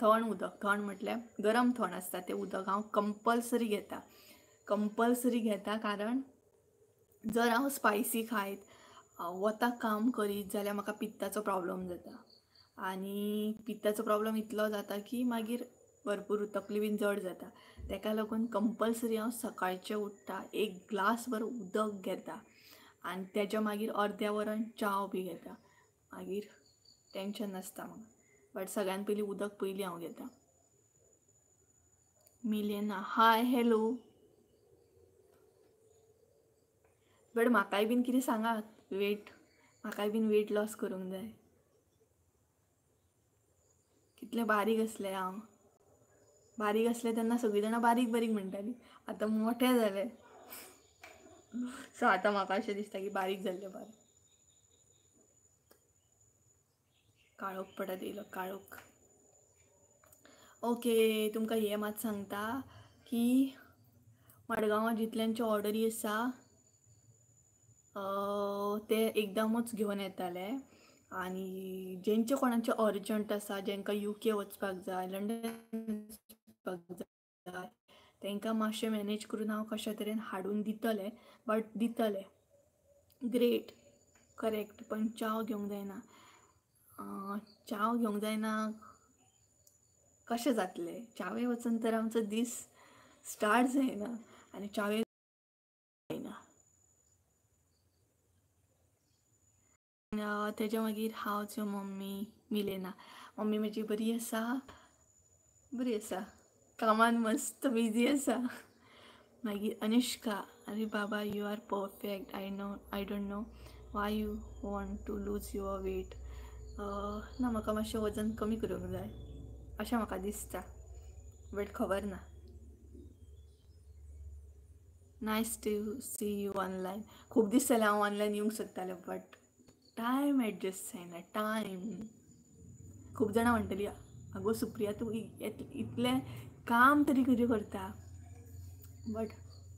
थंड उदक, थंड म्हटल्यार गरम थंड आसता तें उदक हांव कंपल्सरी घेता, कंपल्सरी घेता. कारण जर हांव स्पायसी खायत वता काम करीत जाल्यार म्हाका पित्ताचो प्रॉब्लम जाता, आनी पित्ताचो प्रॉब्लम इतलो जाता की मागीर भरपूर तकली बीन जड जाता. तेका लागून कंपल्सरी हांव सकाळचें उठ्ठा एक ग्लास भर उदक घेता आनी तेज्या मागीर अर्द्या वरान च्याव बी घेता, मागीर टेंशन नासता म्हाका. बट सगळ्यान पयलीं उदक पयलीं हांव घेता. मिलेना हाय हॅलो. बट म्हाकाय बीन कितें सांगात वेट म्हाकाय बीन वेट लॉस करूंक जाय. कितलें बारीक आसलें हांव. बारीक आसलें तेन्ना सगळीं जाणां बारीक बारीक म्हणटालीं, आतां मोठें जालें. सो आतां म्हाका अशें दिसता की बारीक जाल्लें बरें. काळोख पडत येयलो काळोख. ओके, तुमकां हें मात सांगता की मडगांवां जितल्यांच्यो ऑर्डरी आसा ते एकदमच घेवन येताले आनी जेंचे कोणाचे अर्जंट आसा, जेंकां UK वचपाक जाय, लंडन वचपाक जाय, तेंकां मातशें मॅनेज करून हांव कशा तरेन हाडून दितलें, बट दितलें. Great, correct. पण च्याव घेवंक जायना. च्याव घेवंक जायना कशें जातलें? च्यावे वचून तर आमचो दीस स्टार्ट जायना आनी च्यावे जायना. तेज्या मागीर हांवच your mummy Milena. Mummy म्हजी बरी आसा, बरी आसा, कामान मस्त बिजी आसा. मागीर अनुष्का, अरे बाबा you are perfect, I know I don't know why you want to lose your weight. ना, म्हाका मातशें वजन कमी करूंक जाय अशें म्हाका दिसता, बट खबर ना. Nice to see you online. खूब दीस जाले हांव ऑनलायन येवंक सोदतालें, बट टायम एडजस्ट जायना. टायम. खूब जाणां म्हणटलीं, आगो सुप्रिया तूं इतलें काम तरी कितें करता? बट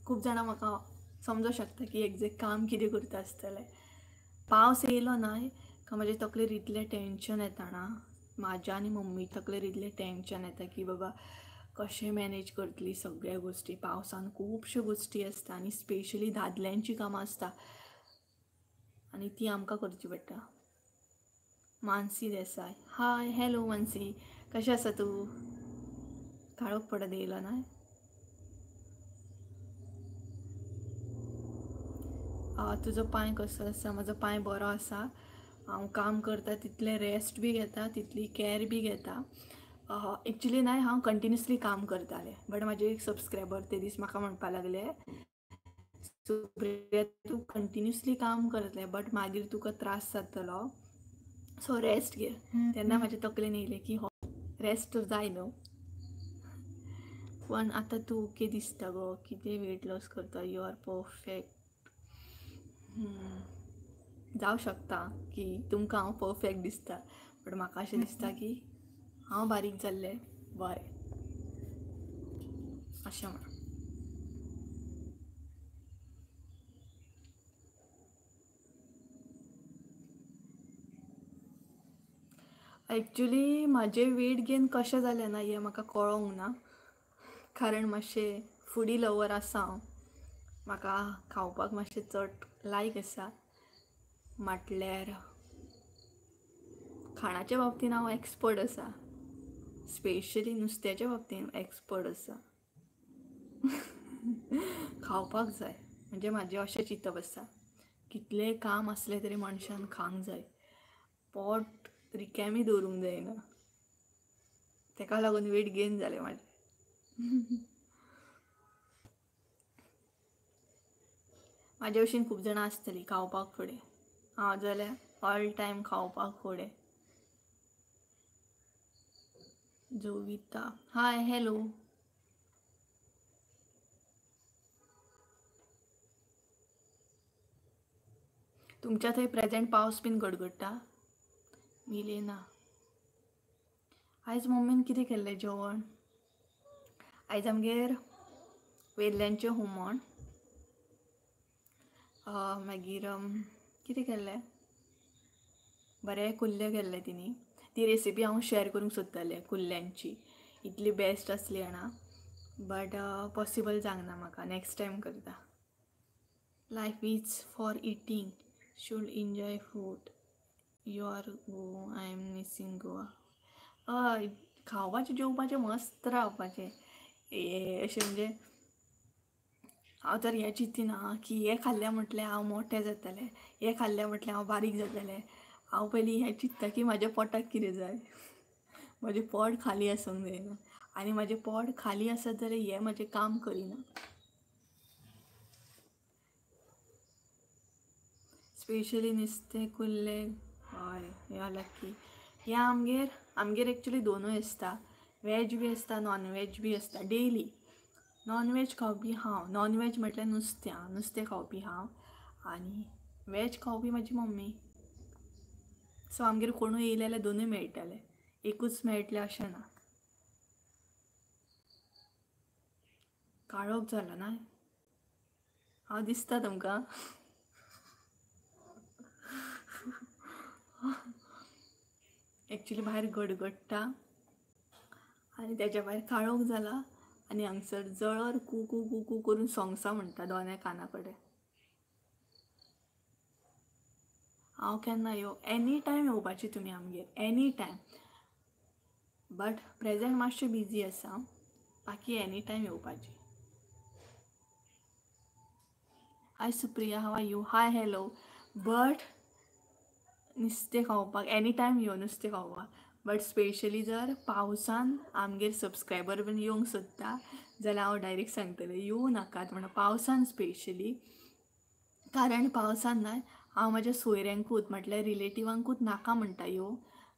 खूब जाणां म्हाका समजोंक शकता की एग्जॅक्ट काम कितें करता आसतलें. पावस येयलो ना काय म्हजे तकलेर इतलें टेंशन येता ना, म्हाज्या आनी मम्मी तकलेर इतलें टेंशन येता की बाबा कशें मॅनेज करतली सगळ्या गोश्टी. पावसान खुबश्यो गोश्टी आसता आनी स्पेशली दादल्यांचीं कामां आसता आनी ती आमकां करची पडटा. मानसी देसाय, हाय, हॅलो मानसी, कशें आसा तूं? काळोख पडत येयलो ना? तुजो पांय कसो आसा? म्हजो पांय बरो आसा. हांव काम करता तितलें रेस्ट बी घेता, तितली कॅर बी घेता. एक्चुली ना, हांव कंटिन्युअसली काम करतालें, बट म्हाजे एक सबस्क्रायबर ते दीस म्हाका म्हणपाक लागले, सुप्रिया तूं कंटिन्युअसली काम करतलें बट मागीर तुका त्रास जातलो, सो रेस्ट घे. तेन्ना म्हाज्या तकलेन येयलें की हो रेस्ट तर जाय न्हू. पण आतां तूं ओके दिसता गो, कितें वेट लॉस करता, you are perfect. जावं शकता की तुमकां हांव परफेक्ट दिसता, बट म्हाका अशें दिसता की हांव बारीक जाल्लें बरें अशें म्हण. एक्चुली म्हाजें वेट गेन कशें जालें ना हें म्हाका कळोंक ना, कारण मातशें फुडी लवर आसा हांव. म्हाका खावपाक मातशें चड लायक आसा, म्हटल्यार खाणाच्या बाबतीन हांव एक्सपर्ट आसा, स्पेशली नुस्त्याच्या बाबतीन एक्सपर्ट आसा. खावपाक जाय म्हणजे म्हाजें अशें चिंतप आसा, कितलें काम आसलें तरी मनशान खावंक जाय, पोट रिकामी दवरूंक जायना. तेका लागून वेट गेन जालें म्हाजें. म्हाजे भशेन खूब जाणां आसतलीं खावपाक फुडें, हांव जाल्यार ऑल टायम खावपाक फुडें. जोविता, हाय, हॅलो. तुमच्या थंय प्रेजेंट पावस बीन गडगडटा? मिलेना, आयज मम्मीन कितें केल्लें जेवण? आयज आमगेर वेल्ल्यांचें हुमण, मागीर कितें केल्लें, बरें कुल्ले केल्ले तिणी. ती रेसिपी हांव शेअर करूंक सोदतालें कुल्ल्यांची, इतली बेस्ट आसली जाणा, बट पॉसिबल जावंक ना म्हाका, नॅक्स्ट टायम करता. Life is for eating, should enjoy food. You are go, I am missing Goa. हय, खावपाचें जेवपाचें मस्त रावपाचें. हें अशें म्हणजे हांव तर हें चिंतिना की हें खाल्लें म्हटल्यार हांव मोठें जातलें, हें खाल्लें म्हटल्यार हांव बारीक जातलें. हांव पयलीं हें चिंत्ता की म्हाज्या पोटाक कितें जाय, म्हजें पोट खाली आसूंक जायना, आनी म्हाजें पोट खाली आसत जाल्यार हें म्हाजें काम करिना. स्पेशली नुस्तें कुल्ले. हय या लक्की. ह्या आमगेर आमगेर एक्चुली दोनूय आसता, वेज बी आसता नॉन वेज बी आसता. डेली नॉन वेज खावपी हांव, नॉन वेज म्हटल्यार नुस्तें, नुस्तें खावपी हांव आनी वेज खावपी म्हाजी मम्मी. सो आमगेर कोणूय येयले जाल्यार दोनूय मेळटले, एकूच मेळटलें अशें ना. काळोख जाला ना? हांव दिसता तुमकां? एक्चुली भायर गडगडटा आनी तेज्या भायर काळोख जाला आनी हांगसर जळर कू कू कू कू करून सोंग्सां म्हणटा दोनाय काना कडेन. हांव केन्ना यो, एनी टायम येवपाची तुमी आमगेर, एनी टायम. बट प्रेजेंट मातशें बिजी आसा, बाकी एनी टायम येवपाची. Hi Supriya, how are you? Hi hello. But नुस्तें खावपाक एनी टायम यो नुस्तें खावपाक, बट स्पेशली जर पावसान आमगेर सबस्क्रायबर बीन येवंक सोदता जाल्यार हांव डायरेक्ट सांगतलें येवं नाकात म्हणून पावसान स्पेशली. कारण पावसान न्हय हांव म्हाज्या सोयऱ्यांकूच म्हटल्यार रिलेटिवांकूच नाका म्हणटा यो,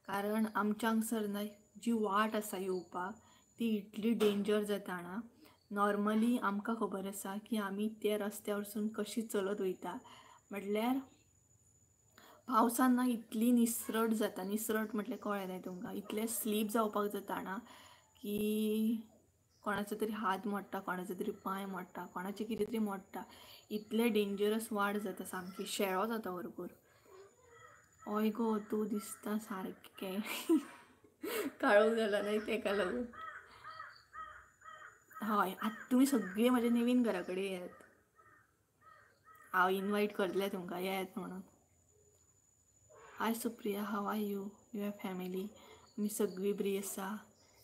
कारण आमच्या हांगसर न्हय जी वाट आसा येवपाक ती इतली डेंजर जाता ना. नॉर्मली आमकां खबर आसा की आमी त्या रस्त्या वरसून कशी चलत वयता, म्हटल्यार पावसान ना इतली निसरट जाता. निसरट म्हटल्यार कळ्ळें न्हय तुमकां, इतलें स्लीप जावपाक जाता ना की कोणाचो तरी हात मोडटा, कोणाचो तरी पांय मोडटा, कोणाचें कितें तरी मोडटा. इतलें डेंजरस वाट जाता, सामकी शेळो जाता भरपूर. हय गो तूं दिसता सारकें काळोख जाला न्हय तेका लागून. हय आतां तुमी सगळीं म्हाज्या नवीन घरा कडेन येयात, हांव इनवायट करतलें तुमकां येयात म्हणून. Hi Supriya, how are you, your family? आमी सगळीं बरी आसा,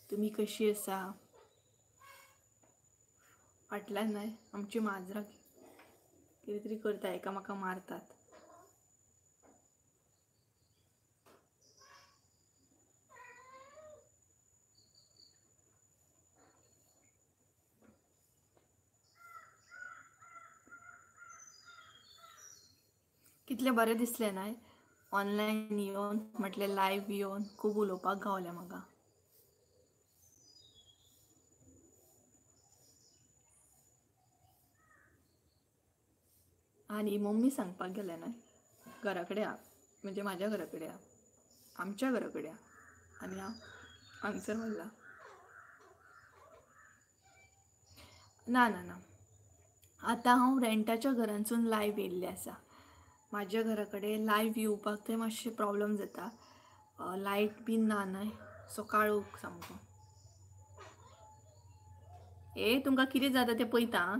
तुमी कशी आसा? फाटल्यान न्हय आमची माजरां कितें तरी करता, एकामेका मारतात. कितलें बरें दिसलें न्हय ऑनलायन येवन, म्हटल्यार लायव्ह येवन खूब उलोवपाक गावलें म्हाका. आनी मम्मी सांगपाक गेलें न्हय घरा कडेन या, म्हणजे म्हाज्या घरा कडेन या, आमच्या घरा कडेन या, आनी हांव हांगसर वल्ला. ना ना ना, आतां हांव रेंटाच्या घरांसून लायव्ह येयल्लें आसा. म्हाज्या घरा कडेन लायव्ह येवपाक थंय मातशें प्रॉब्लम जाता, लायट बीन ना न्हय, सो काळोख सामको. ए तुमकां कितें जाता तें पळयता आं.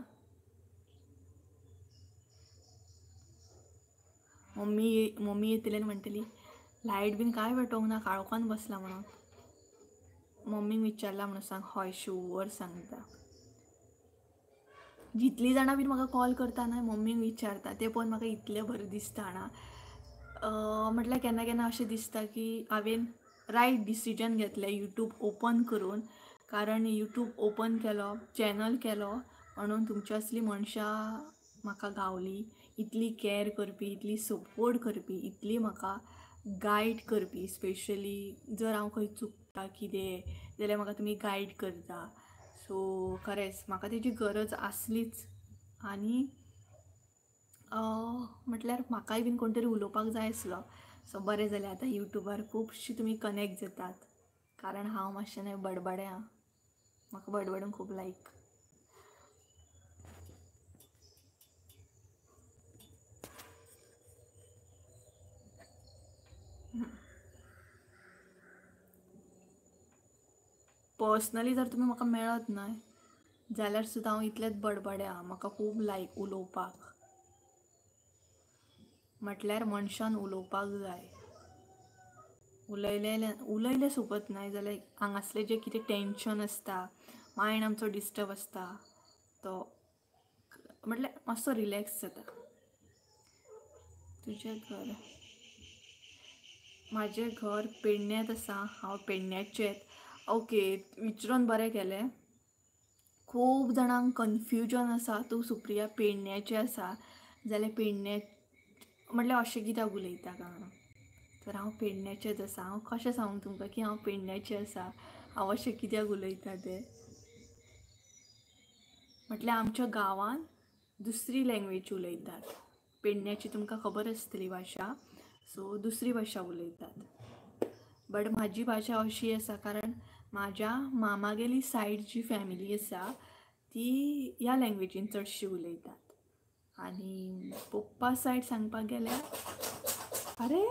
मम्मी मम्मी येतली आनी म्हणटली लायट बीन कांय पेटोवंक ना, काळोखान बसला म्हणून. मम्मीक विचारला म्हणून सांग. हय शुवर सांगता. जितलीं जाणां बीन म्हाका कॉल करता न्हय मम्मीक विचारता, तें पळोवन म्हाका इतलें बरें दिसता ना. म्हटल्यार केन्ना केन्ना अशें दिसता की हांवें रायट डिसिजन घेतलें यूट्यूब ओपन करून, कारण यूट्यूब ओपन केलो, चॅनल केलो म्हणून तुमच्या असलीं मनशां म्हाका गावली, इतली कॅर करपी, इतली सपोर्ट करपी, इतली म्हाका गायड करपी. स्पेशली जर हांव खंय चुकता कितें जाल्यार म्हाका तुमी गायड करता. सो खरेंच म्हाका तेजी गरज आसलीच. आनी म्हटल्यार म्हाकाय बीन कोण तरी उलोवपाक जाय आसलो. सो बरें जालें आतां यूट्यूबार खुबशीं तुमी कनेक्ट जातात, कारण हांव मातशें न्हय बडबडें आहा, म्हाका बडबडूंक खूब लायक. पर्सनली जर तुमी म्हाका मेळत न्हय जाल्यार सुद्दां हांव इतलेंच बडबडें आहा, म्हाका खूब लायक उलोवपाक. म्हटल्यार मनशान उलोवपाक जाय, उलयले उलयले सोबत न्हय जाल्यार हांगासलें जें कितें टेंशन आसता, मायंड आमचो डिस्टर्ब आसता, तो म्हटल्यार मातसो रिलॅक्स जाता. तुजें घर? म्हाजें घर पेडण्यांत आसा, हांव पेडण्याचेंच. ओके, विचरून बरें केलें. खूब जाणांक कन्फ्युजन आसा, तूं सुप्रिया पेडण्याचें आसा जाल्यार पेडण्या म्हटल्यार अशें कित्याक उलयता काय म्हणून. तर हांव पेडण्याचेंच आसा. हांव कशें सांगू तुमकां की हांव पेडण्याचें आसा, हांव अशें कित्याक उलयता तें. म्हटल्यार आमच्या गांवांत दुसरी लँग्वेज उलयतात. पेडण्याची तुमकां खबर आसतली भाशा, सो दुसरी भाशा उलयतात. बट म्हाजी भाशा अशी आसा कारण म्हाज्या मामागेली सायड जी फॅमिली आसा ती ह्या लँग्वेजीन चडशी उलयतात. आनी पप्पा सायड सांगपाक गेल्यार अरे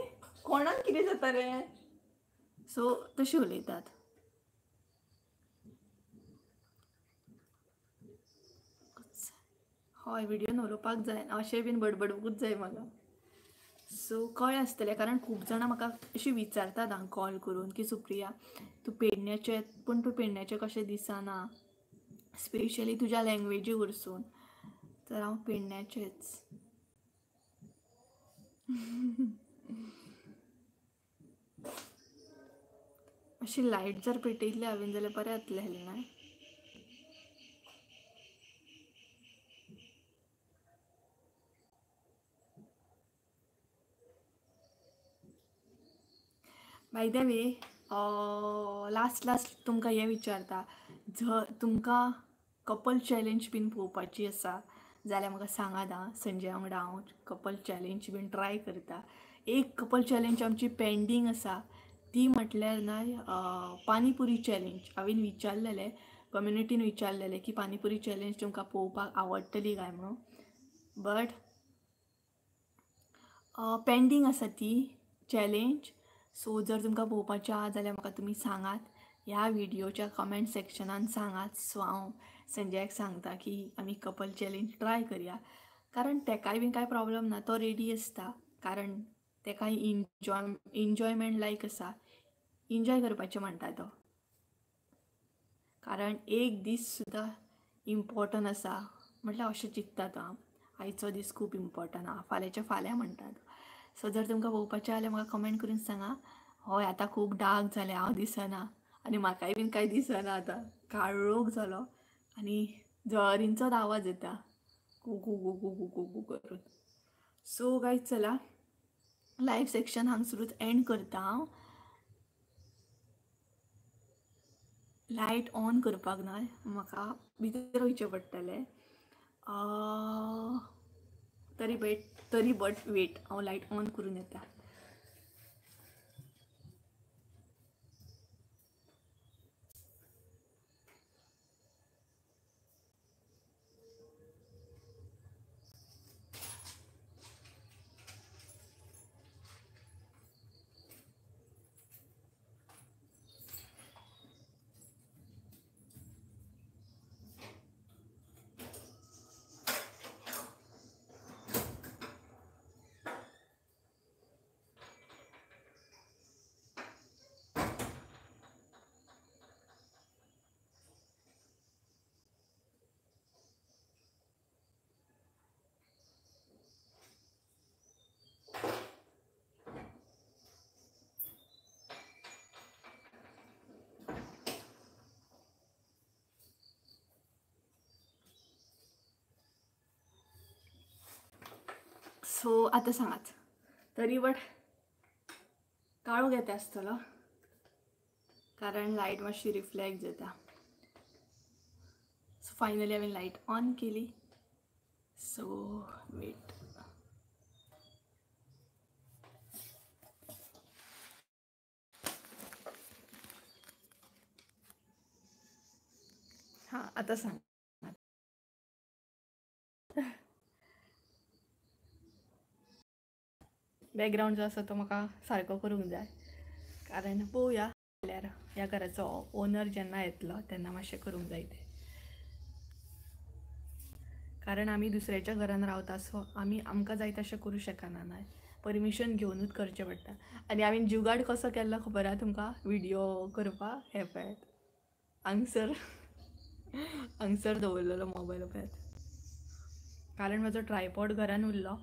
कोणाक कितें जाता रे, सो तशी उलयतात. हय व्हिडियोन उलोवपाक जाय अशें बीन बडबडूंकूच जाय म्हाका. सो कळ्ळें आसतलें कारण खूब जाणां म्हाका अशीं विचारतात आं कॉल करून की सुप्रिया तूं पेडण्याचें, पूण तूं पेडण्याचें कशें दिसना, स्पेशली तुज्या लँग्वेजी वरसून. तर हांव पेडण्याचेंच. अशी लायट जर पेटयल्ली हांवें जाल्यार बरें जातलें आसलें न्हय. By the way last last तुमकां हें विचारता, जर तुमकां कपल चॅलेंज बीन पळोवपाची आसा जाल्यार म्हाका सांगात आं. संजय वांगडा हांव कपल चॅलेंज बीन ट्राय करता. एक कपल चॅलेंज आमची पेंडींग आसा ती म्हटल्यार न्हय पानीपुरी चॅलेंज. हांवें विचारलेलें कम्युनिटीन विचारलेलें की पानीपुरी चॅलेंज तुमकां पळोवपाक आवडटली काय म्हणून, बट पेंडींग आसा ती चॅलेंज. सो जर तुमकां पळोवपाचें आहा जाल्यार म्हाका तुमी सांगात, ह्या व्हिडियोच्या कमेंट सेक्शनान सांगात. सो हांव संजयाक सांगता की आमी कपल चॅलेंज ट्राय करया, कारण तेकाय बीन कांय प्रॉब्लम ना, तो रेडी आसता. कारण तेकाय एन्जॉयमेंट लायक आसा, एन्जॉय करपाचें म्हणटा तो. कारण एक दीस सुद्दां इम्पॉर्टंट आसा म्हटल्यार अशें चिंत्ता तो, आयचो दीस खूब इम्पॉर्टंट आहा, फाल्यांच्या फाल्यां म्हणटा तो. सो जर तुमकां पळोवपाचें जाल्यार म्हाका कमेंट करून सांगा. हय आतां खूब डार्क जालें, हांव दिसना आनी म्हाकाय बीन कांय दिसना आतां, काळोख जालो आनी जळारींचोच आवाज येता गु गु गु गु गु गु गु करून. सो गायज चला लायव सेक्शन हांगसरूच एंड करता हांव. लायट ऑन करपाक ना म्हाका भितर वयचें पडटलें, तरी बट वेट हांव लायट ऑन करून येता. सो आतां सांगात तरी बट काळोख येता आसतलो कारण लायट मातशी रिफ्लेक्ट जाता. सो फायनली हांवें लायट ऑन केली. सो वेट, हां आतां सांग. बॅकग्रावंड जो आसा तो म्हाका सारको करूंक जाय, कारण पळोवया जाल्यार ह्या घराचो ओनर जेन्ना येतलो तेन्ना मातशें करूंक जाय तें, कारण आमी दुसऱ्याच्या घरान रावता. सो आमी आमकां जाय तशें करूं शकना न्हय, परमिशन घेवनूच करचें पडटा. आनी हांवें जुगाड कसो केल्लो खबर आहा तुमकां व्हिडियो करपाक? हें पळयात हांगसर हांगसर दवरलेलो मोबायल पळयात, कारण म्हजो ट्रायपॉड घरान उरलो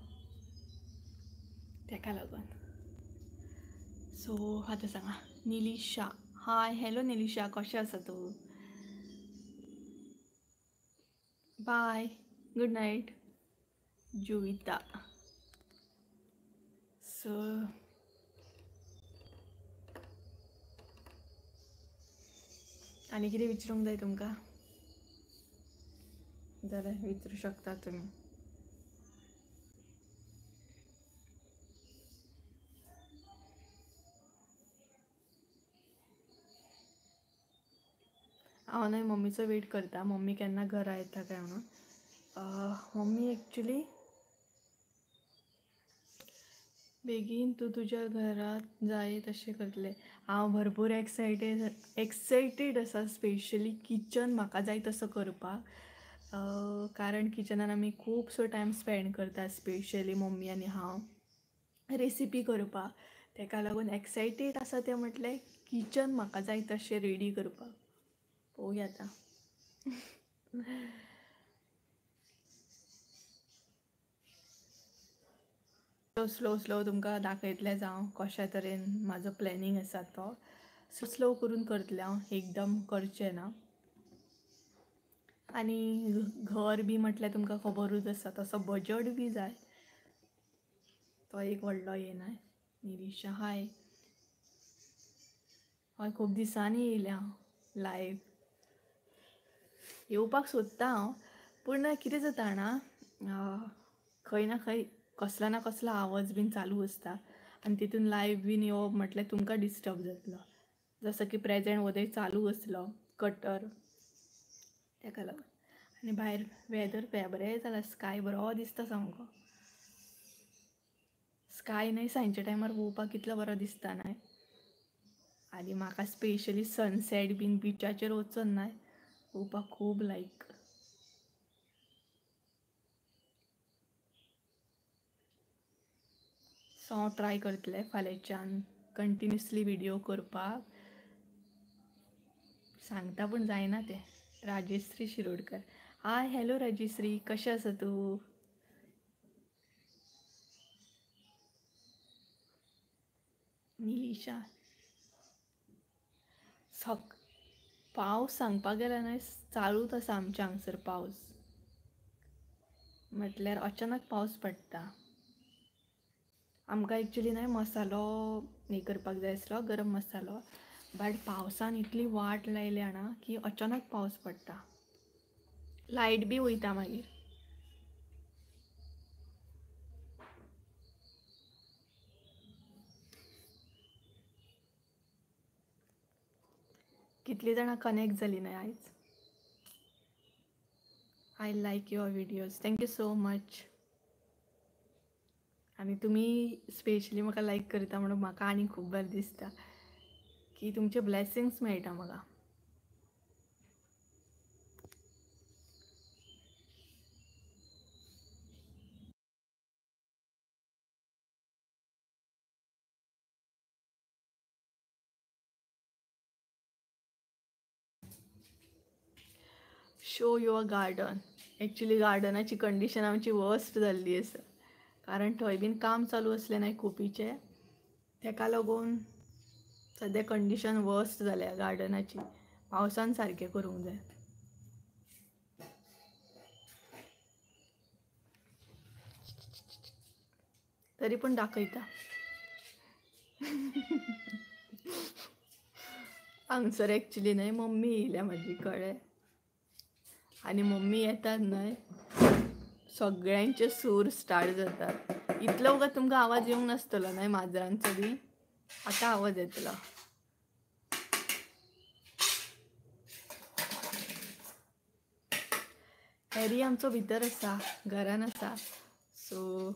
तेका लागून. सो आतां सांगा निलिशा, हाय हॅलो निलिशा, कशें आसा तूं? Bye, good night Jovita. So आनी कितें विचारूंक जाय तुमकां जाल्यार विचारूं शकता तुमी. हांव न्हय मम्मीचो वेट करता, मम्मी केन्ना घरा येता काय म्हणून. मम्मी एक्चुली बेगीन तूं तुज्या घरांत जाय तशें करतलें. हांव भरपूर एक्सायटेड आसा, स्पेशली किचन म्हाका जाय तसो करपाक. कारण किचनान आमी खुबसो टायम स्पेंड करता, स्पेशली मम्मी आनी हांव रेसिपी करपाक. तेका लागून एक्सायटेड आसा तें म्हटलें किचन म्हाका जाय तशें रेडी करपाक. पळोवया आतां. स्लो स्लो तुमकां दाखयतलें हांव कशा तरेन म्हाजो प्लॅनिंग आसा तो. सो स्लो करून करतलें हांव, एकदम करचें ना. आनी घर बी म्हटल्यार तुमकां खबरूच आसा तसो बजट बी जाय, तो एक व्हडलो हें न्हय. निरीशा हाय. हय खूब दिसांनी येयलें हांव लायव. येवपाक सोदता हांव, पूण कितें जाता जाणा, खंय ना खंय कसलो ना कसलो आवाज बीन चालू आसता आनी तितून लायव बीन येवप म्हटल्यार तुमकां डिस्टर्ब जातलो. जसो की प्रेजेंट वोदय चालू आसलो कटर, तेका लागून. आनी भायर वेदर पळया बरें जालां, स्काय बरो दिसता सामको. स्काय न्हय सांजच्या टायमार पळोवपाक कितलो बरो दिसता न्हय. आनी म्हाका स्पेशली सनसेट बीन बिचाचेर वचोन न्हय पळोवपाक खूब लायक. सो हांव ट्राय करतलें फाल्यांच्यान कंटिन्युअसली व्हिडियो करपाक. सांगता पूण जायना तें. राजेश्री शिरोडकर हाय. हॅलो राजेश्री, कशें आसा तूं? निलिशा सक पावस सांगपाक गेल्यार न्हय चालूच आसा आमच्या हांगसर पावस. म्हटल्यार अचानक पावस पडटा. आमकां एक्चुली न्हय मसालो हें करपाक जाय आसलो, गरम मसालो, बट पावसान इतली वाट लायली जाणा की अचानक पावस पडटा, लायट बी वयता मागीर. कितलीं जाणां कनेक्ट जालीं न्हय आयज. I like your videos, thank you so much. आनी तुमी स्पेशली म्हाका लायक करता म्हणून म्हाका आनी खूब बरें दिसता की तुमचे ब्लेसिंग्स मेळटा म्हाका. Show your garden. Actually गार्डनाची कंडिशन आमची वर्स्ट जाल्ली आसा, कारण थंय बीन काम चालू आसलें न्हय खोपीचें, तेका लागून सद्या कंडिशन वर्स्ट जाल्या गार्डनाची. पावसान सारकें करूंक जाय. तरी पूण दाखयता. हांगसर एक्चुली न्हय मम्मी येयल्या म्हाजी, कळ्ळें. आनी मम्मी येतात न्हय सगळ्यांचे सूर स्टार्ट जातात. इतलो वगत तुमकां आवाज येवंक नासतलो न्हय माजरांचो बी, आतां आवाज येतलो. हॅरी आमचो भितर आसा, घरान आसा, सो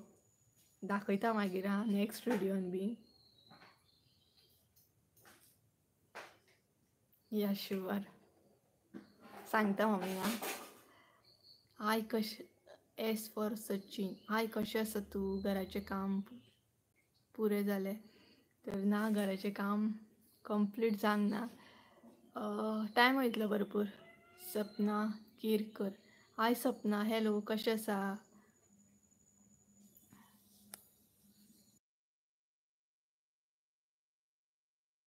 दाखयता मागीर आं नेक्स्ट व्हिडियोन बी. या शुअर सांगता मम्मी. आं हाय कशें, एस फॉर सचीन. हाय कशें आसा तूं? घराचें काम पुरें जालें तर ना? घराचें काम कंप्लीट जावंक ना, टायम वयतलो भरपूर. सपना केरकर हाय सपना, हॅलो कशें आसा?